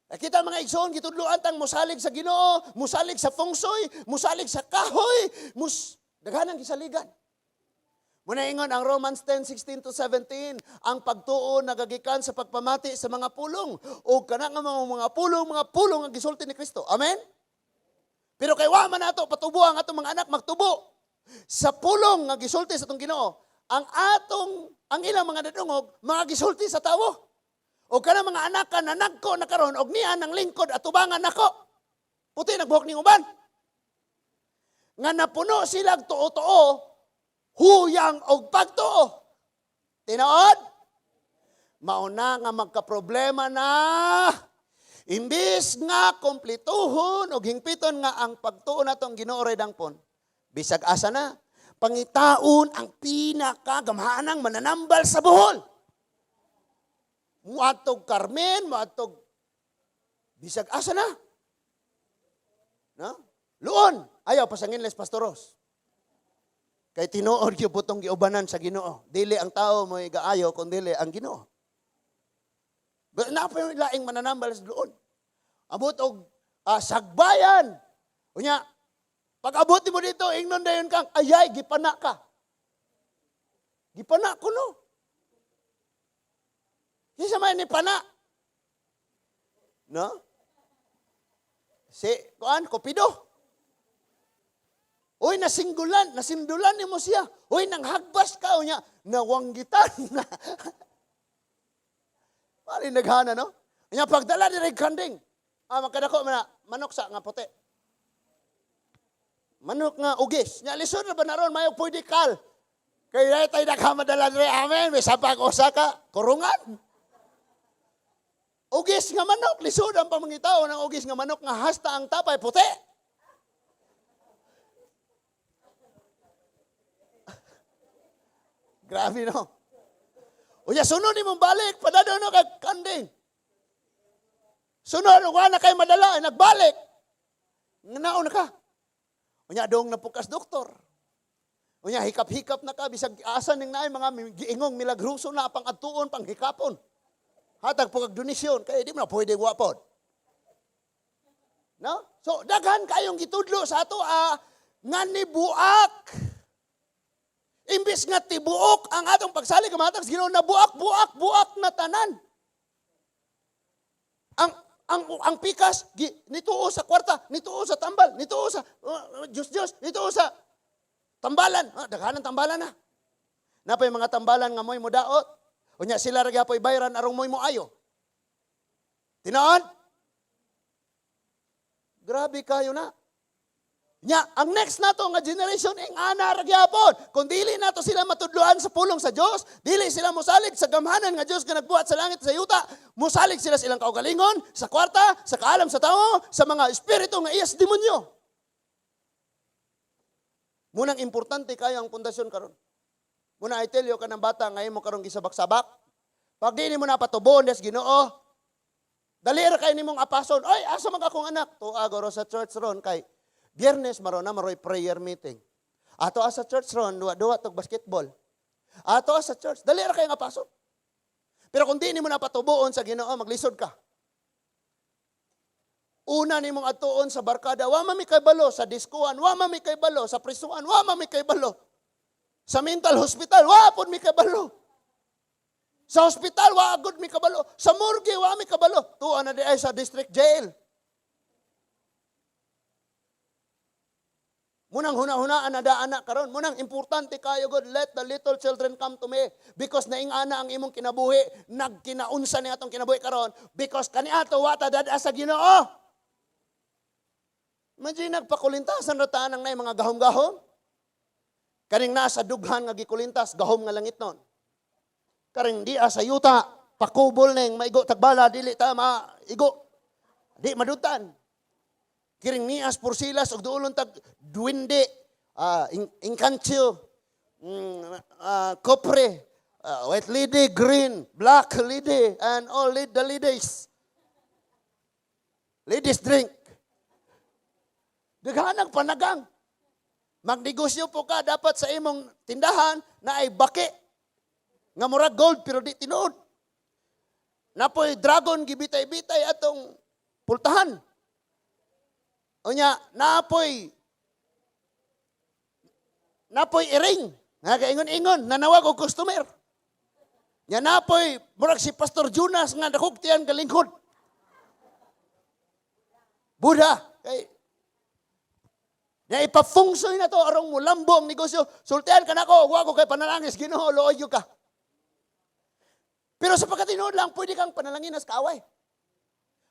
Eh, kita mga igsoon, gitudloan tang musalig sa Ginoo, musalig sa feng shui, musalig sa kahoy, mus daghanang gisaligan. Muna ingon ang Romans 10:16 to 17, ang pagtuo nagagikan sa pagpamati sa mga pulong o kana nga mga pulong ang gisulti ni Kristo. Amen? Pero kay wa man nato patubo ang atong mga anak magtubo sa pulong nga gisulti sa atong Ginoo, ang ilang mga nadungog mga gisulti sa tawo. O kana mga anak ka nanagko na karon og niya nang lingkod atubangan nako. Puti nagbuhok ning uban. Nga napuno sila tuo-tuo, huyang og pagtuo. Tinuod? Mauna nga magkaproblema na. Imbis nga komplituhon og hingpiton nga ang pagtuo nato ang Ginoo ray dangpon, bisag asa na, pangitaon ang pinakagamhanang mananambal sa Bohol. Muadtog Carmen, muadtog bisag asa na. No? Luon, ayaw pasangin les pastoros. Kay tinuod gyud putong giubanan sa Ginoo. Dili ang tao mo'y gaayo kun dili ang Ginoo. But naa pa yung laing mananambal sa luon. Abot og sagbayan. Unya, pag abot mo dito, ingnon dayon kang, ayay, gipana ka. Gipana ko, no. Kinsa man ni pana? No? Si, kuan, Kupido. Uy, nasinggulan, nasindulan nimo siya. Uy, nanghagbas ka, unya, nawanggitan na. Mali naghana, no? Unya, pagdala ni kanding. Ah, magkadako man na, manok sa nga puti. Manok nga ugis. Nya lisod na ba na ron, mayo pwede kal. Kaya tayo nagkamadala diri, amen. May sapag usa ka, kurungan. Ugis nga manok, lisod ang pamangitao ng ugis nga manok nga hasta ang tapay puti. Grabe, no? Unya, sunod ni mong balik, padado no kag kanding. Sunod, wa na kay madala, ay nagbalik. Naon na ka. Unya, dong napukas doktor. Unya, hikap-hikap na ka, bisag asa ning naay mga giingong milagruso na pang adtuon, pang hikapon. Hatag po kag donasyon, kaya di mo na pwede wa pod. No? So, daghan kayong gitudlo sa ato, nga nibuak. Imbis nga tibuok ang atong pagsalig ang matag sa Ginoo, nabuak, buak, buak na tanan. Ang pikas, nituo sa kwarta, nituo sa tambal, nituo sa Diyos, Diyos, nituo sa tambalan. Ah, daghan ang tambalan na. Napay mga tambalan nga mo'y mudaot. Unya sila ra gyapoy bayran arong mo'y moayo. Tinuod? Grabe kayo na. Nya, ang next nato nga generation ing ana ra gyapon. Kung dili nato sila matudloan sa pulong sa Dios, dili sila mosalig sa gamhanan nga Dios nga nagbuhat sa langit sa yuta, mosalig sila sa ilang kaugalingon, sa kwarta, sa kaalam sa tawo, sa mga espiritu nga iya sa demonyo. Munang importante kayo ang pundasyon karon. Muna I tell you kanang bata nga imo karon gisabak-sabak. Pag dili mo na patubon des Ginoo, dali ra kay nimong apason. Oy, asa man akong anak? Tuwa goro sa church ron kay Biyernes maron na maroy prayer meeting. Ato sa church ron, duwa-duwa tog basketball. Ato sa church, dali ra kay nga apason. Pero kung di nimo na patubuon sa Ginoo, maglisod ka. Una nimong atuon sa barkada, wa man mi kabalo sa diskuan, wa man mi kabalo sa prisuan, wa man mi kabalo sa mental hospital, wa pud mi kabalo. Sa hospital, wa agud mi kabalo. Sa morgue, wa mi kabalo. Tuwa na di ay sa district jail. Munang huna-hunaan na daan na karon. Munang importante kayo God, let the little children come to me. Because naingana ang imong kinabuhi, nagkinaunsa ni atong kinabuhi karon. Because kaniato wata dada sa Ginoo. Imagine nagpakulintasan ra ta nang nay mga gahom-gahom. Kaning nasa dughan nga gikulintas, gahom nga langit nun. Karing dia sa yuta, pakubol ning maigo tagbala, dili ta maigo. Di madutan. Kiring nias porsilas og duolon tag duwende, inkancho, kopre, white lady, green, black lady, and all the ladies. Ladies drink. Daghanang panagang. Magnegosyo po ka, dapat sa imong tindahan na ay baki. Nga murag gold pero di tinuod. Napoy dragon gibitay-bitay atong pultahan. Unya, napoy iring. Nagaingon-ingon, nanawag og customer. Nya napoy murag si Pastor Jonas nga dakog tiyan galingkod. Buddha, kay na ipafungsoy na to arong mulambo ang negosyo. Sultian ka nako, wa ko kay panalangin Ginoo, looy gyud ka. Pero sa pagkatinuod lang, pwede kang panalangin as kaaway.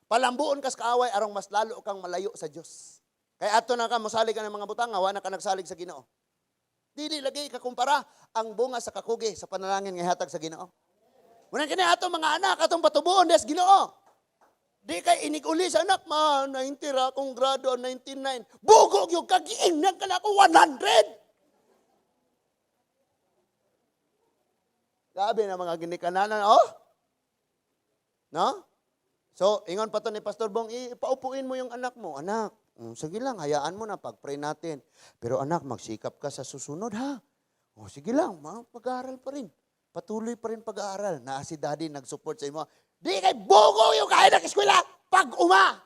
Palambuon kas kaaway arong mas lalo kang malayo sa Dios. Kay ato na ka mosalig ka ng mga butanga, wa na ka nagsalig sa Ginoo. Dili lagi kakumpara ang bunga sa kakugi sa panalangin nga hatag sa Ginoo. Muna kini ato mga anak atong patubuon des Ginoo. Di kay inig-uli sa anak, ma, 90 ra akong grado, 99. Bugo gyud ka, giingnan ka na ako 100! Grabe na mga ginikananan, oh. No? So, ingon pa to ni Pastor Bong, ipaupuin mo yung anak mo. Anak, sige lang, hayaan mo na, pag-pray natin. Pero anak, magsikap ka sa susunod, ha? O, sige lang, pag-aaral pa rin. Patuloy pa rin pag-aaral. Na si daddy nag-support sa imo. Di kay bugo yung kaya nag-eskwela, pag-uma!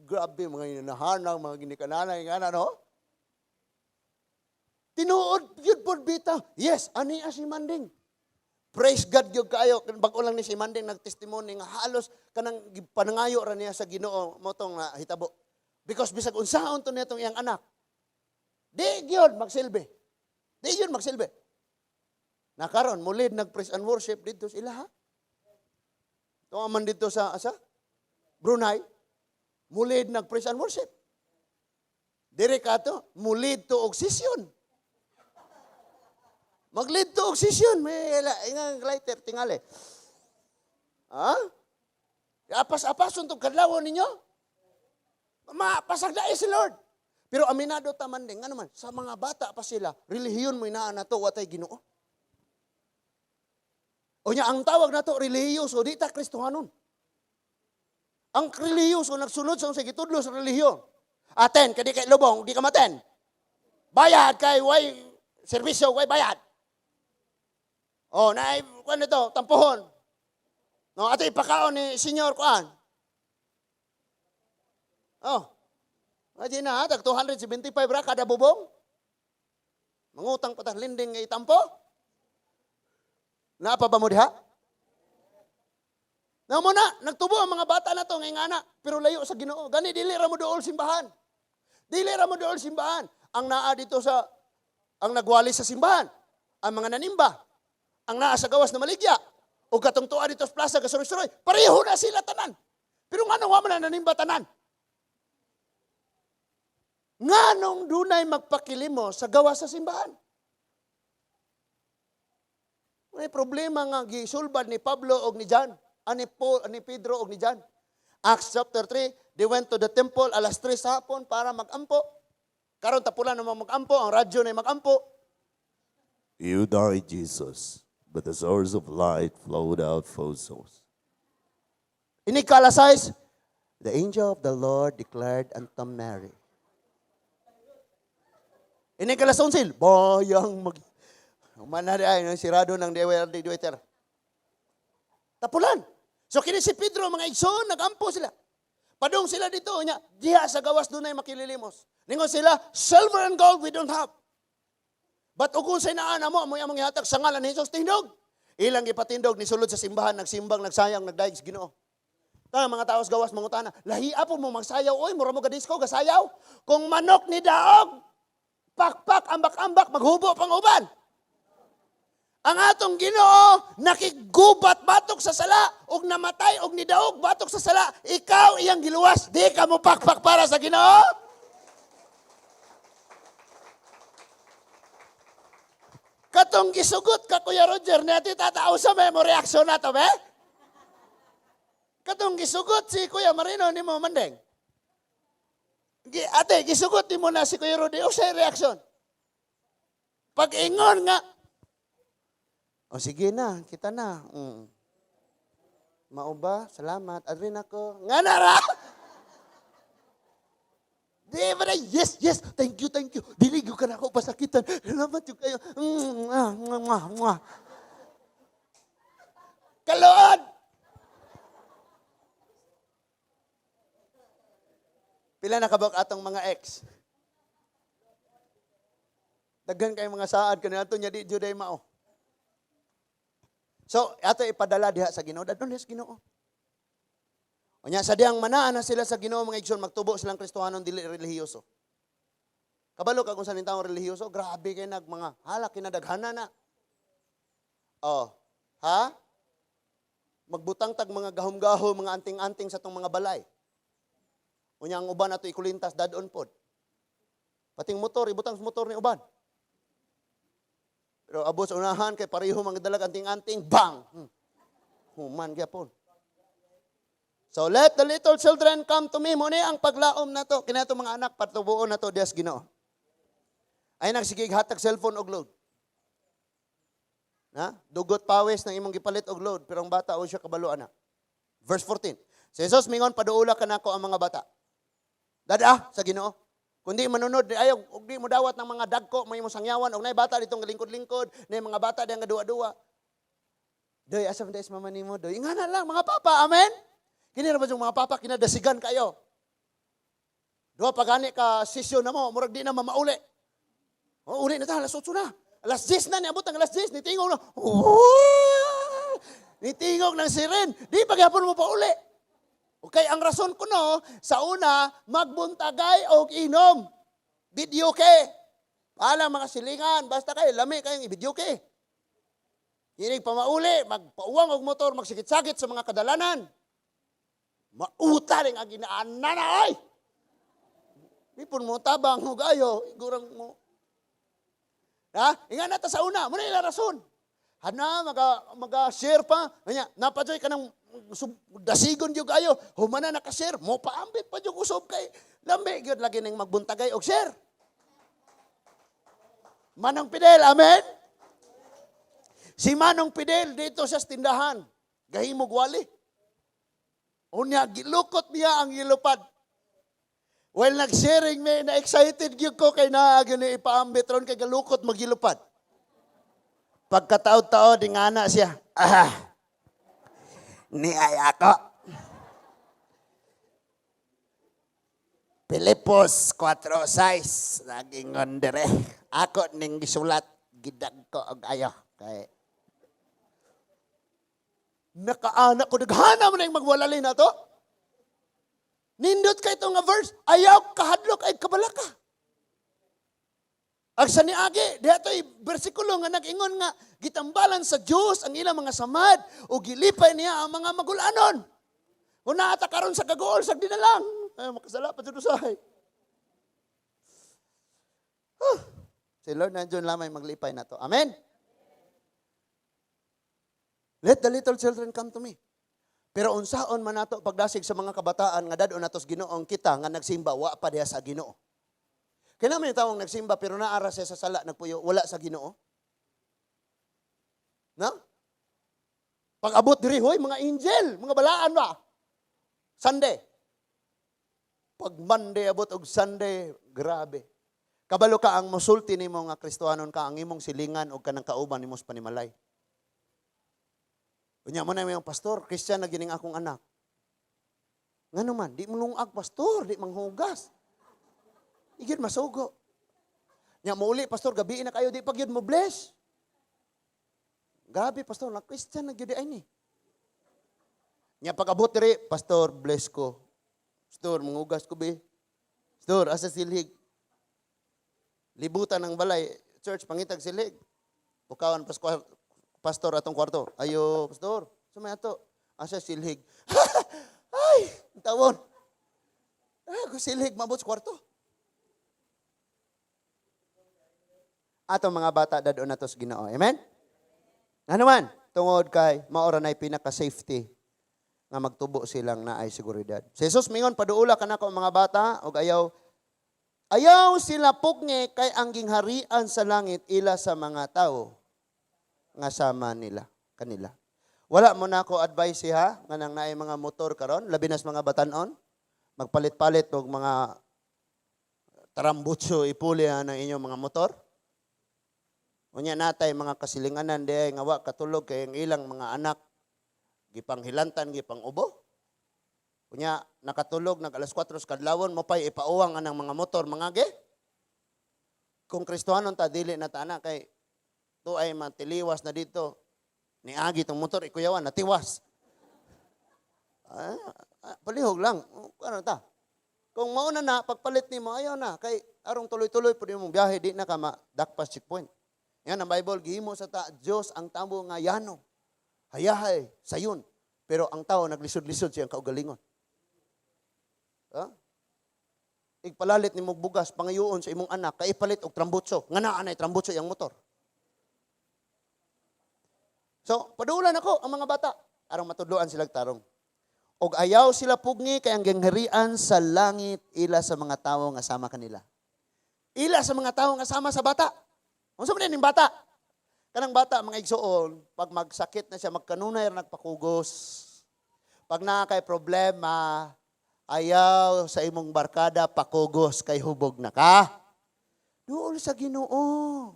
Grabe, mga inahanang, mga ginikananay, nga na, no? Tinuod, yun po, bitaw. Yes, ani si Manding. Praise God gyud kayo. Bag-o lang ni si Manding nagtestimony nga halos kanang panangayo ra niya sa Ginoo mo tong hitabo. Because bisag unsaon to niya tong iyang anak. Di gyud magsilbi. Di gyud magsilbi. Nakaron mulid nag praise and worship didto sa ilaha. Tuwa man didto sa asa? Brunei. Mulid nag praise and worship. Dire ka to, mulid to og session. Mag-lead to og session. May ingang lighter, tingali. Ha? Apas-apas tong kadlawon ninyo. Mapasagdae si Lord. Pero aminado ta man din, ano man, sa mga bata pa sila, relihiyon mo inaan na to, watay Ginoo. O nya, ang tawag na to, relihiyoso, di ta Kristohanon. Ang relihiyoso, nagsunod sa unsay gitudlo sa relihiyon. Aten, kadi kay lubong, di ka maten. Bayad kay way serbisyo, way bayad. Oh, na kuan nito, tampuhon. No, ato ipakaon ni Senyor kuan. Oh. Adi na, tag 275 ra kada bubong. Mangutang pa ta linding nga itampo. Naa pa ba mo diha? Na mo na, nagtubo ang mga bata na to ngay ngana, pero layo sa Ginoo. Gani dili ra mo duol simbahan. Dili ra mo duol simbahan. Ang naa dito sa ang nagwali sa simbahan, ang mga nanimba, ang naa sa gawas na maligya, o katong tuwa dito sa plaza, kasuroy-suroy, pareho na sila tanan. Pero ngano wa man na nanimba tanan? Nganong dunay magpakilimo sa gawas sa simbahan? May problema nga gisulbad ni Pablo og ni John, ani Paul, ani Pedro og ni John. Acts chapter 3, they went to the temple alas 3 sa hapon para magampo. Karon tapulan naman magampo, ang radyo na magampo. You died, Jesus, but the source of light flowed out full source. Ini kalasais, the angel of the Lord declared unto Mary. Ini kalas 11, bayang mag... Humana di ay, sirado ng dewater. Tapulan. So kini si Pedro, mga igsoon, nagampo sila. Padung sila dito, nya, diha sa gawas dunay makililimos. Ningon sila, silver and gold we don't have. But ug unsay naa namo, amoy among ihatag sa ngalan ni Jesus, tindog. Ilang gipatindog, nisulod sa simbahan, nagsimbang, nagsayang, nagdaig sa Ginoo. Ta mga taos gawas mangutana, lahi po mo magsayaw oy, mura mo gadisko gasayaw. Kung manok ni daog, pakpak ambak-ambak maghubo pang uban. Ang atong Ginoo nakigubat batok sa sala ug namatay og nidaog batok sa sala, ikaw iyang giluwas, di ka mo pakpak para sa Ginoo. Katong gisugot ka Kuya Roger ni ati tatao sa memo reaksyon na to be? Katong gisugot si Kuya Marino nimo mandeng. Ate, gisugot nimo na si Kuya Rudy, unsay reaksyon? Pag-ingon nga, o sige na, kita na. Mao ba? Salamat. Adrin ako. Nga na ra! Di ba na, yes, yes, thank you, thank you. Dili gyud ka na ako pasakitan. Salamat gyud kayo. Mwah, mwah, mwah, mwah. Kalood! Pila na kabok atong mga ex? Daghan kay mga saad kaniadto nya di jud ay mao. So, ato ipadala diha sa Ginoo. Dadon diha sa Ginoo. Unya sa diyang manaan na sila sa Ginoo mga igsoon, magtubo silang Kristohanon dili relihiyoso. Kabalo ka kung sa taong relihiyoso, grabe kay nag mga halak kinadaghana na. Oh, ha? Magbutang tag mga gahom-gahom, mga anting-anting sa tong mga balay. Unya ang uban ato ikulintas dadon pod. Pating motor, ibutang sa motor ni uban. Pero abot sa unahan kay pareho mga dalag anting-anting, bang! Human gyapon. So let the little children come to me. Mao ni ang paglaom nato. Kinato mga anak, patubuon nato dias Ginoo. Ay nagsigig hatag cellphone og load. Na? Dugot pawis ng imong gipalit og load, pero ang bata o siya kabalo ana. Verse 14. Si Jesus mingon, "Paduula kanako ang mga bata." Dada sa Ginoo. Kung di manunod, di ayaw, og di mo dawat ng mga dagko, may imong sangyawan, og nay bata ditong lingkod-lingkod, nay mga bata diyang nga duwa-duwa. "Doy, asa man is mama nimo, doy?" Ingana lang, mga papa, amen? Kini ra ba yung mga papa, kinadasigan kayo. Duha pa gani ka session na mo, murag di na mamauli. Oh, uli na ta, alas 8 na. Alas 10 na, niabot ang alas 10, nitingog na. Oh, nitingog ng siren. Di pa gyapon mo pa uli. Okay, ang rason ko no, sa una, magbuntagay og inom. Videoke. Pala mga silingan, basta kay lami kayong i-videoke. Kinig pamauli, magpauwang og motor, magsigit-sagit sa mga kadalanan. Mauta rin ang ginaanan na ay! Di pun mo tabang og ayo, igurang mo. Ha? Inga na ta sa una, muna ila rason. Hana maga share pa, anya napajoy ka ng dasigon gyud ayo, humana naka-share, mo paambit pa jud usob kay lambi gyud lagi ning magbuntagay og share. Manong Fidel, amen? Si Manong Fidel dito sa tindahan, gahimog wali. Unya, gilukot niya ang gilupad. Well, nag-sharing me, na-excited gyud ko kay naa gyud ni ipaambit ron kay galukot magilupad. Pagkataod-taod, ingana siya. "Ah, ni ay ako. Pilipos 4:6, nagingon dire. Ako ning gisulat, gidag ko og ayo." Kay nakaana ko, naghana mo na yung magwalali na to. Nindot kay ito nga verse, ayaw kahadlok ay kabalaka. Ang sa niagi, diha to'y bersikulo nga nag-ingon nga gitambalan sa Dios ang ilang mga samad o gilipay niya ang mga magulanon. Kung naata karon sa kaguol, sa dinalang. Ay, makasala pa dito usahay. Huh. Si Lord nandiyon lamay maglipay na to. Amen? Let the little children come to me. Pero unsaon man nato pagdasig sa mga kabataan nga dad-on natos Ginoong kita nga nagsimba wa pa diha sa Ginoo? Kaya naman yung tawong nagsimba pero naara siya sa sala nagpuyo wala sa Ginoo. Na? Pag abot diri, hoy, mga angel, mga balaan ba? Sunday. Pag Monday abot og Sunday, grabe. Kabalo ka ang mosulti nimo nga Kristohanon ka ang imong silingan og kanang kauban nimo sa panimalay. Unya mo na yung pastor, Christian na gining akong anak. Ngano man, di mulungag, pastor, di manghugas. Igid masugo. Nya mouli, pastor, gabi na kayo, di pag yun mo bless. Grabe, pastor, na Christian na gyud ay ni. Nya pag abot diri, "Pastor, bless ko. Pastor, mangugas ko be. Pastor, asa silhig?" Libutan ng balay, church, pangitag silhig. Pukawan Pasko, pastor, atong kwarto. "Ayo, pastor, sumay ato. Asa silhig?" Ay, tawon. Ay, ko silhig mabot sa kwarto. Atong mga bata dad-on nato sa Ginoo. Amen? Ano man, tungod kay maora na'y pinaka-safety nga magtubo silang naay seguridad. Si Jesus mingon, "Paduula kanako ang mga bata og ayaw ayaw sila pugngi kay ang gingharian sa langit ila sa mga tao nga sama nila kanila." Wala mo na ako advice ha nga nang naay mga motor karon, labi nas mga batanon, magpalit-palit og mga tarambutso ipuli ha ng inyong mga motor. Unya natay mga kasilinganan di nga wa katulog kay ang ilang mga anak gipanghilantan, gipang ubo. Unya nakatulog nag alas 4 sa kadlawon mo pay ipauwang anang mga motor mga ge. Kung Kristohanon ta, dili na ta ana kay to ay matiliwas na dito. Niagi tong motor ikuyawan natiwas. Ah, ah, palihog lang. Ano ta? Kung mauna na pagpalit nimo ayaw na kay arong tuloy-tuloy pud imong biyahe, di na ka madakpas checkpoint. Yan ang Bible, gihimo sa ta Dios ang tamo nga yano. Hayahay, sayon. Pero ang tao naglisod-lisod siyang kaugalingon. Ha? Igpalalit nimo bugas pangayoon sa imong anak kay ipalit og trambutso. Nga naa nay trambutso iyang motor. So, padulan ako ang mga bata aron matudloan sila tarong. Og ayaw sila pugni kay ang gingharian sa langit ila sa mga tawo nga sama kanila. Ila sa mga tawo nga sama sa bata. Unsa man ning bata? Kanang bata, mga igsuon, pag magsakit na siya, magkanunay ra nagpakugos. Pag naa kay problema, ayaw sa imong barkada pakugos kay hubog na ka. Duol sa Ginoo.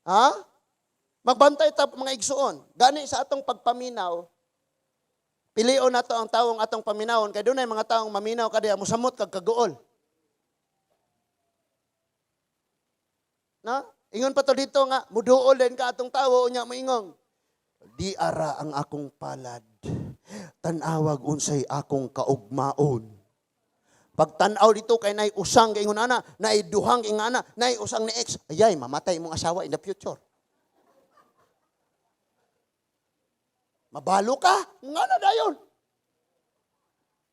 Ha? Magbantay ta, mga igsuon. Gani sa atong pagpaminaw, pilion nato ang tawong atong paminawon kay dunay mga taong maminaw kadiya musamot kag kaguol. Na? Ingon pa to dito nga muduol din ka atong tawo, unya moingong, "Di ara ang akong palad. Tan-awag unsay akong kaugmaon." Pagtan-aw dito kay nay usang kay ingon ana, nay duhang ingon ana, nay usang ni ex. Ayay, mamatay imong asawa in the future. Mabalo ka? Nga na dayon.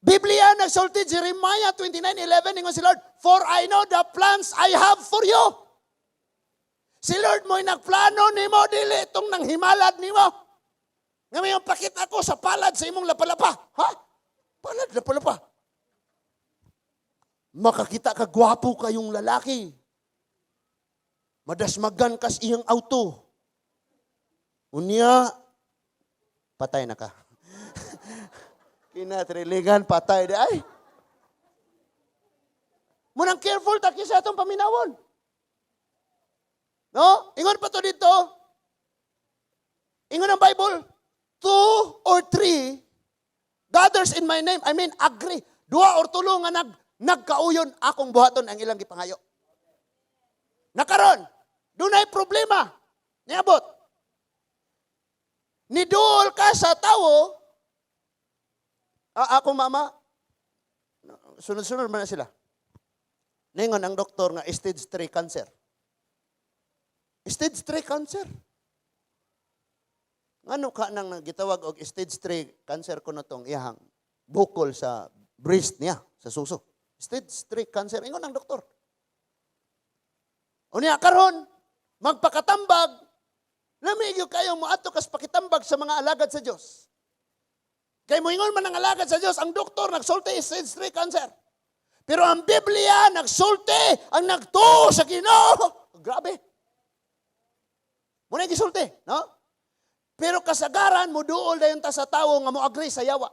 Biblia nagsulti Jeremiah 29:11, ingon si Lord, "For I know the plans I have for you." Si Lord mo'y nagplano nimo, dili itong nanghimalad nimo. Nga may pakita ko sa palad sa imong lapalapa. Ha? Palad, lapalapa. Makakita ka gwapo kayong lalaki. Madasmagan kas iyang auto. Unya, patay na ka. Kinatrilingan, patay di ay. Munang careful ta sa atong paminawon. No? Ingon pa to dito. Ingon ang Bible, two or three gathers in my name. I mean, agree. Dua or tulo nga nagkauyon, akong buhaton ang ilang gipangayo. Nakaron, dunay problema. Niabot. Niduol ka sa tawo, ako mama, sunod-sunod man na sila. Ningon ang doktor nga stage 3 cancer. Stage 3 cancer. Ngano ka nang gitawag og stage 3 cancer kuno tong iyahang bukol sa breast niya, sa suso. Stage 3 cancer, ingon ang doktor. Unya karon magpakatambag, lami gyud kayo moadto kas pakitambag sa mga alagad sa Dios. Kay moingon man ang alagad sa Dios, ang doktor nagsulti stage 3 cancer. Pero ang Biblia nagsulti ang nagtuo sa Ginoo. Grabe. Muna gisulti, no? Pero kasagaran moduol dayon ta sa tawo nga mo-agree sa yawa.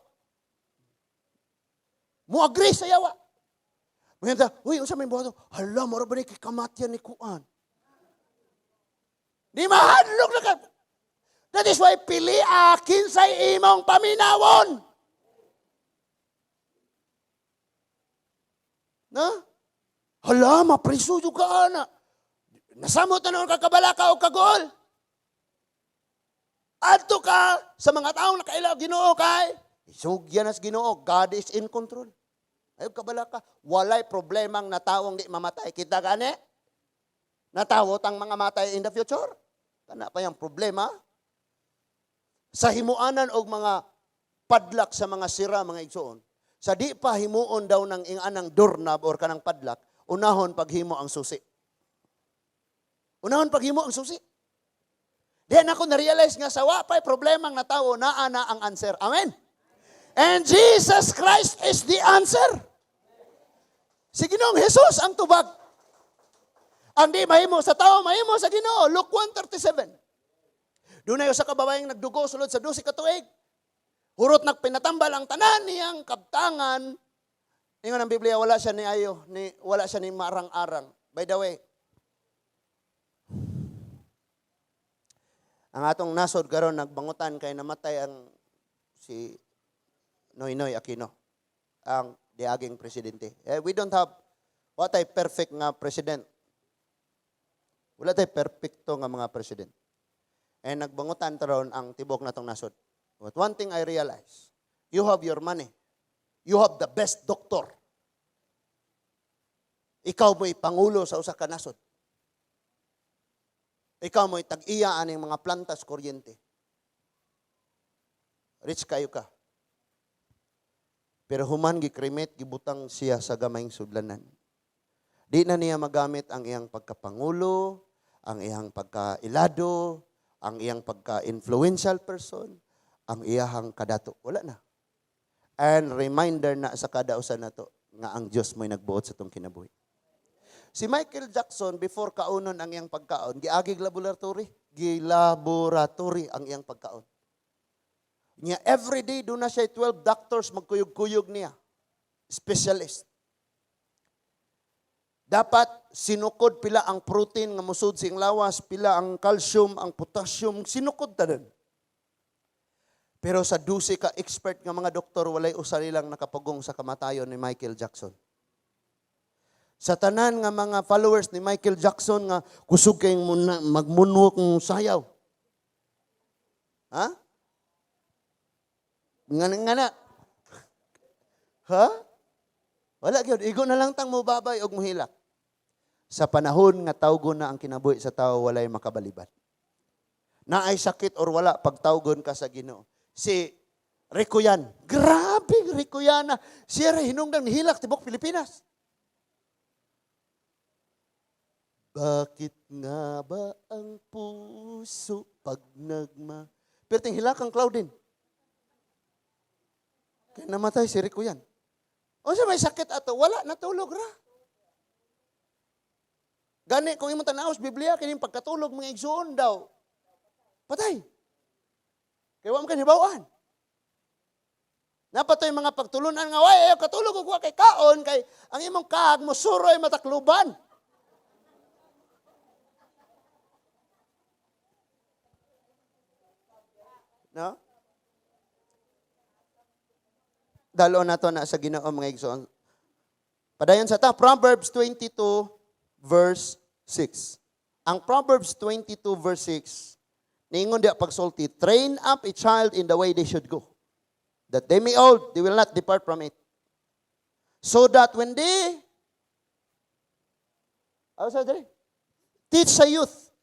Mo-agree sa yawa. Ngayon, "Uy, unsa may buhaton?" "Hala, mura ba ni kay kamatyan ni Kuan?" Di mahadlok na ka. That is why pili kinsay imong paminawon. Na? Hala, mapriso jud ka ana. Nasamot na noon ka kabalaka o kagol. Adto ka sa mga taong nakaila Ginoo kay isugyan nas Ginoo, God is in control. Ayaw kabalaka, walay problemang natawong di mamatay. Kita gani? Natawot ang mga matay in the future. Kana pa yung problema. Sa himuanan og mga padlak sa mga sira, mga igsoon, sa di pa himuon daw ng inganang doorknob or kanang padlak, unahon paghimo ang susi. Unahon paghimo ang susi. Diyan ako na-realize nga sa wa pa'y problemang natawo, naa na ang answer. Amen? And Jesus Christ is the answer. Si Ginoong Jesus ang tubag. Ang di mahimo sa tao, mahimo sa Ginoo. Luke 1:37. Dunay usa ka babaeng nagdugo sulod sa 12 ka tuig. Hurot nagpinatambal ang tanan niyang kabtangan. Ingon ang Biblia, wala siya ni ayo, ni wala siya ni marang-arang. By the way, ang atong nasod karon nagbangutan kay namatay ang si Noynoy Aquino, ang diaging presidente. Eh, we don't have what ay perfect nga president. Wala tay perfecto nga mga president. And nagbangutan taron ang tibok natong nasod. But one thing I realize, you have your money. You have the best doctor. Ikaw mo'y pangulo sa usa ka nasod. Ikaw mo'y tag-iya aning mga plantas kuryente. Rich kayo ka. Pero human gikremate, gibutang siya sa gamayng sudlanan. Di na niya magamit ang iyang pagkapangulo, ang iyang pagkailado, ang iyang pagka-influential person, Ang iyahang kadato. Wala na. And reminder na sa kada usa nato nga ang Dios mo'y nagbuot sa atong kinabuhi. Si Michael Jackson, before kaunon ang iyang pagkaon, giagig laboratory, gilaboratory ang iyang pagkaon. Niya every day doon na siya 12 doctors magkuyog-kuyog niya. Specialist. Dapat sinukod pila ang protein nga musud sing lawas, pila ang calcium, ang potassium, sinukod tanan. Pero sa 12 ka expert nga mga doktor, walay usa nilang nakapugong sa kamatayon ni Michael Jackson. Sa tanan nga mga followers ni Michael Jackson nga kusog kayong magmunwok ng sayaw. Ha? Nga nga na. Ha? Wala gyud, igo na lang tang mubabay og muhilak. Sa panahon nga tawgon na ang kinabuhi sa tao, walay makabalibad. Naay sakit or wala, pagtawgon ka sa Ginoo. Si Rico Yan, grabe Rico Yan na. Siya ra hinungdang nihilak tibok Pilipinas. Bakit nga ba ang puso pag nagma... Pero ting hilak ang Claudine. Kaya namatay si Rico Yan. O siya may sakit ato, wala, natulog ra. Gani, kung imong tanaw sa Biblia, kining pagkatulog, mga igsuon daw. Patay. Kaya wa man kanibawan. Napatoy mga pagtulunan nga, way, ayaw katulog og wa kay kaon, kay ang imong kaag musuroy matakluban. No? Dalo na to na sa Ginoo mga igsoon. Padayon sa ta, Proverbs 22 verse 6. Ang Proverbs 22 verse 6, niingon diya pagsulti, train up a child in the way they should go, that they may old, they will not depart from it. So that when they, oh, sorry, teach a youth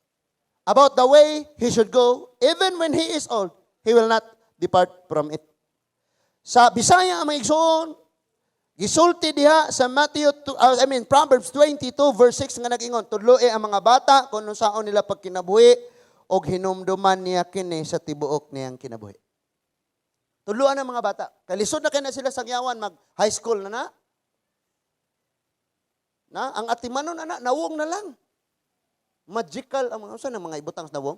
about the way he should go, even when he is old, he will not depart from it. Sa Bisaya, mga igsoon, gisulti diha sa Matthew, two, I mean, Proverbs 22 verse 6 nga nag-ingon, tudloe ang mga bata kung unsaon nila pagkinabuhi og hinumduman niya kini sa tibuok niyang kinabuhi. Tudloan ang mga bata. Kalisod na kay na sila sangyawan, mag high school na na. Na, ang atimanon na na, nawong na lang. Magical ang mga, usa na mga ibutang sa nawong?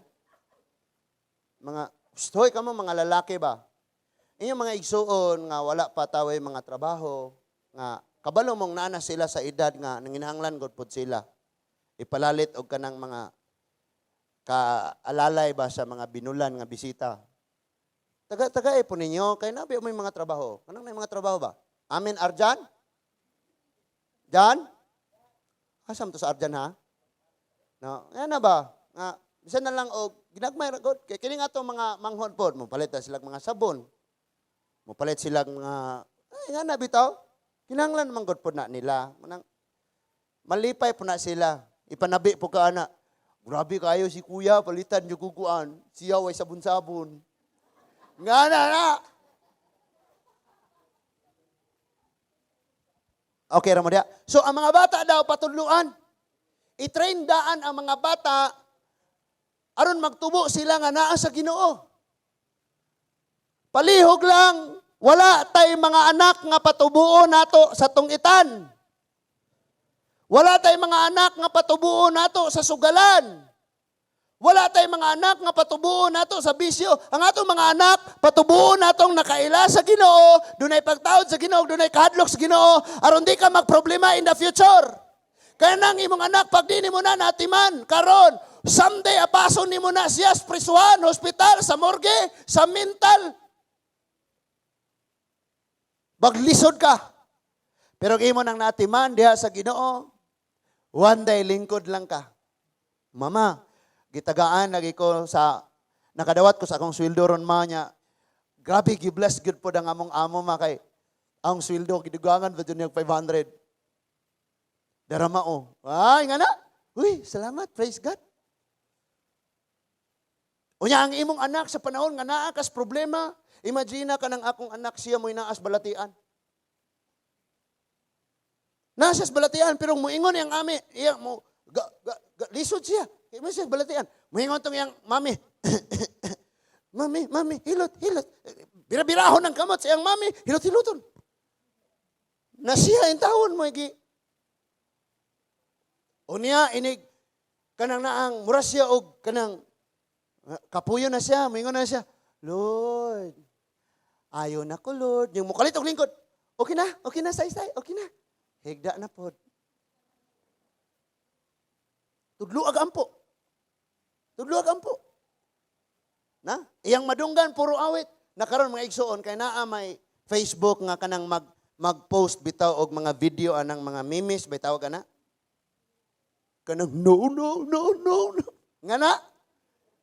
Mga, hoy kamo mga lalaki ba? Inyong mga igsuon nga wala pa taway mga trabaho, nga kabalo mong naana sila sa edad nga nanginahanglan gud pod sila. Ipalalit og kanang mga kaalalay ba sa mga binulan nga bisita. Taga-taga po ninyo, kay nabi may mga trabaho. Kanang may mga trabaho ba? Amen, Arjan? Jan? Asam to sa Arjan ha? No, yan na ba? Nga, bisan na lang og ginagmay ra gud. Kay kini nga to mga manghod pod, mopalit na silang mga sabon. Mopalit silang mga, ay, nga na bitaw. Kinahanglan man gud pod na nila. Manang malipay po na sila. Ipanabi po ka ana. Grabe kayo si kuya, palitan yung kukuan. Siya way sabon-sabon. Nga na na. Okay, ra mo diha. So ang mga bata daw patudluan. I-train daan ang mga bata aron magtubo sila nga naa sa Ginoo. Palihog lang, wala tay mga anak nga patubuo nato sa tungitan. Wala tay mga anak nga patubuo nato sa sugalan. Wala tay mga anak nga patubuo nato sa bisyo. Ang atong mga anak, patubuo natong nakaila sa Ginoo, dunay pagtaod sa Ginoo, dunay kahadlok sa Ginoo, aron di ka magproblema in the future. Kaya nang imong anak, pag di nimo na natiman, karon, someday apason nimo na siya sa prisuhan, hospital, sa morgue, sa mental. Baglisod ka. Pero imo nang natiman diha sa Ginoo, one day lingkod lang ka. Mama, gitagaan lagi ko sa nakadawat ko sa akong sweldo ron ma niya. Grabe gi-bless gyud pod ang among amo ma kay ang sweldo gidugangan pa jud niya 500. Dara mao. Ay nga na. Uy, salamat, praise God. Unya ang imong anak sa panahon nga naa kas problema, imagine ka ng akong anak siya mo'y naas balatian. Naa siya sa balatian pero moingon iyang ami, iyang mo ga, ga, ga, lisod siya. Kay mo siya balatian. Moingon tong iyang mami. Mami, mami, hilot, hilot. Bira-birahon ang kamot sa iyang mami, hilot-hiloton. Na siya in tawon mo igi. Unya inig kanang naang mura siya og kanang kapuyo na siya, moingon na siya, "Lord, ayo na ko, Lord." Yung mukalit og lingkod. Okay na, say say, okay na. Higda na pod. Tudlo ag ampo. Tudlo ag ampo. Na? Iyang madunggan puro awit. Nakaron, mga igsuon, kay naa may Facebook nga kanang mag-post bitaw og mga video anang mga memes bitaw kana. Kanang no, no, no, no, no. Nga na.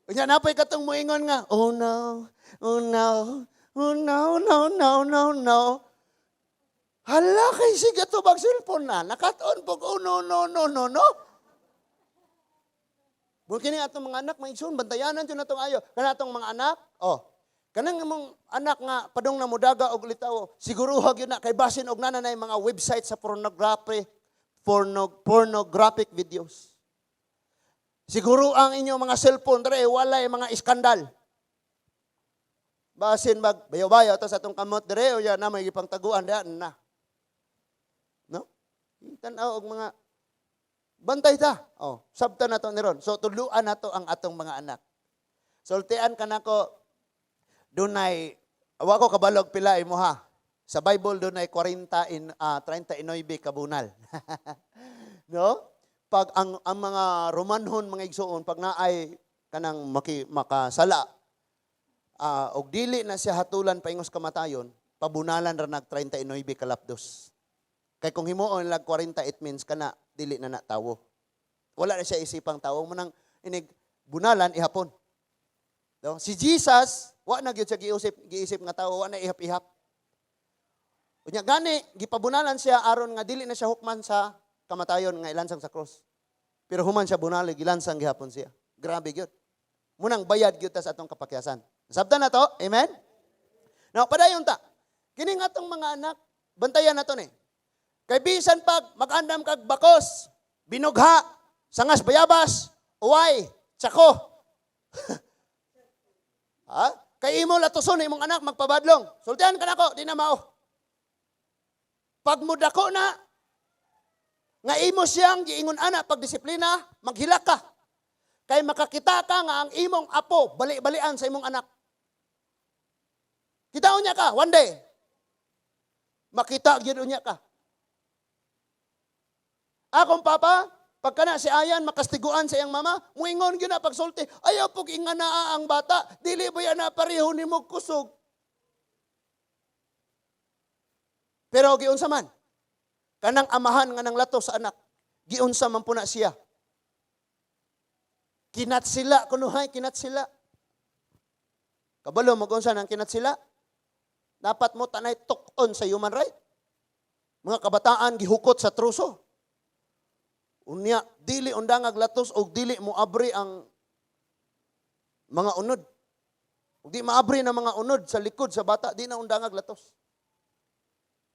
Unya napay katong moingon nga, "Oh no, oh no, oh no, no, no, no, no." Hala, kay sige to bag cellphone na. Nakatuon pog "Oh no, no, no, no, no." Mao kini atong mga anak, mga igsoon, bantayanan jud natong ayo. Kana atong mga anak, oh, kanang imong anak nga padung na mudaga og litawo, siguruha gyud na kay basin og naa nay mga website sa pornography, pornographic videos. Siguro ang inyong mga cellphone dre walay mga iskandal. Basin mag bayo-bayo ta sa atong kamot dire o ya na may gipangtaguan diha na. No? Tan-aw og mga bantay ta. Oh, sabta na to ni ron. So tudluan nato ang atong mga anak. Sultian ka nako, dunay, wa ko kabalog pila imo ha. Sa Bible dunay 40 in 39 kabunal. No? Pag ang mga Romanhon, mga igsuon, pag naay kanang makasala og dili na siya hatulan paingos kamatayon, pabunalan ra nag 39 kalapdos. Kay kung himuon lag 40, it means kana dili na na tawo. Wala na siya isipang tawo mo nang inig bunalan ihapon. No? Si Jesus, wa na gyud siya giisip nga tawo, wa na ihap-ihap. Unya gani gipabunalan siya aron nga dili na siya hukman sa kamatayon nga ilansang sa cross. Pero human siya bunali, gilansang gihapon siya. Grabe gyud. Munang bayad gyud ta sa atong kapakyasan. Sabtan na to? Amen? Now, padayon ta. Kini nga atong mga anak, bantayan na to ni. Kay bisan pag mag-andam kag bakos, binugha, sangas bayabas, uway, tsako. Ha? Kay imo latuson imong anak magpabadlong. Sultian ka nako, di na mao. Pag mudako na, nga imo siyang giingon ana pagdisiplina, maghilak ka. Kay makakita ka nga ang imong apo bali-balian sa imong anak. Kita unya ka, one day. Makita gyud unya ka. Akong papa, pagka na si Ayan makastiguan sa iyang mama, muingon gyud na pagsulti, "Ayaw pug ingana ang bata, dili ba yan na pareho nimo kusog?" Pero giunsa man? Kanang amahan nga nang lato sa anak, giunsa man po na siya. Kinat sila, kunuhay, kinat sila. Kabalo, mag-unsa ng kinat sila? Dapat mo tanay tuk-on sa human right. Mga kabataan gihukot sa truso. Unya, dili undangag latos og dili mo abri ang mga unod. Ug di maabri na mga unod sa likod sa bata, di na undangag latos.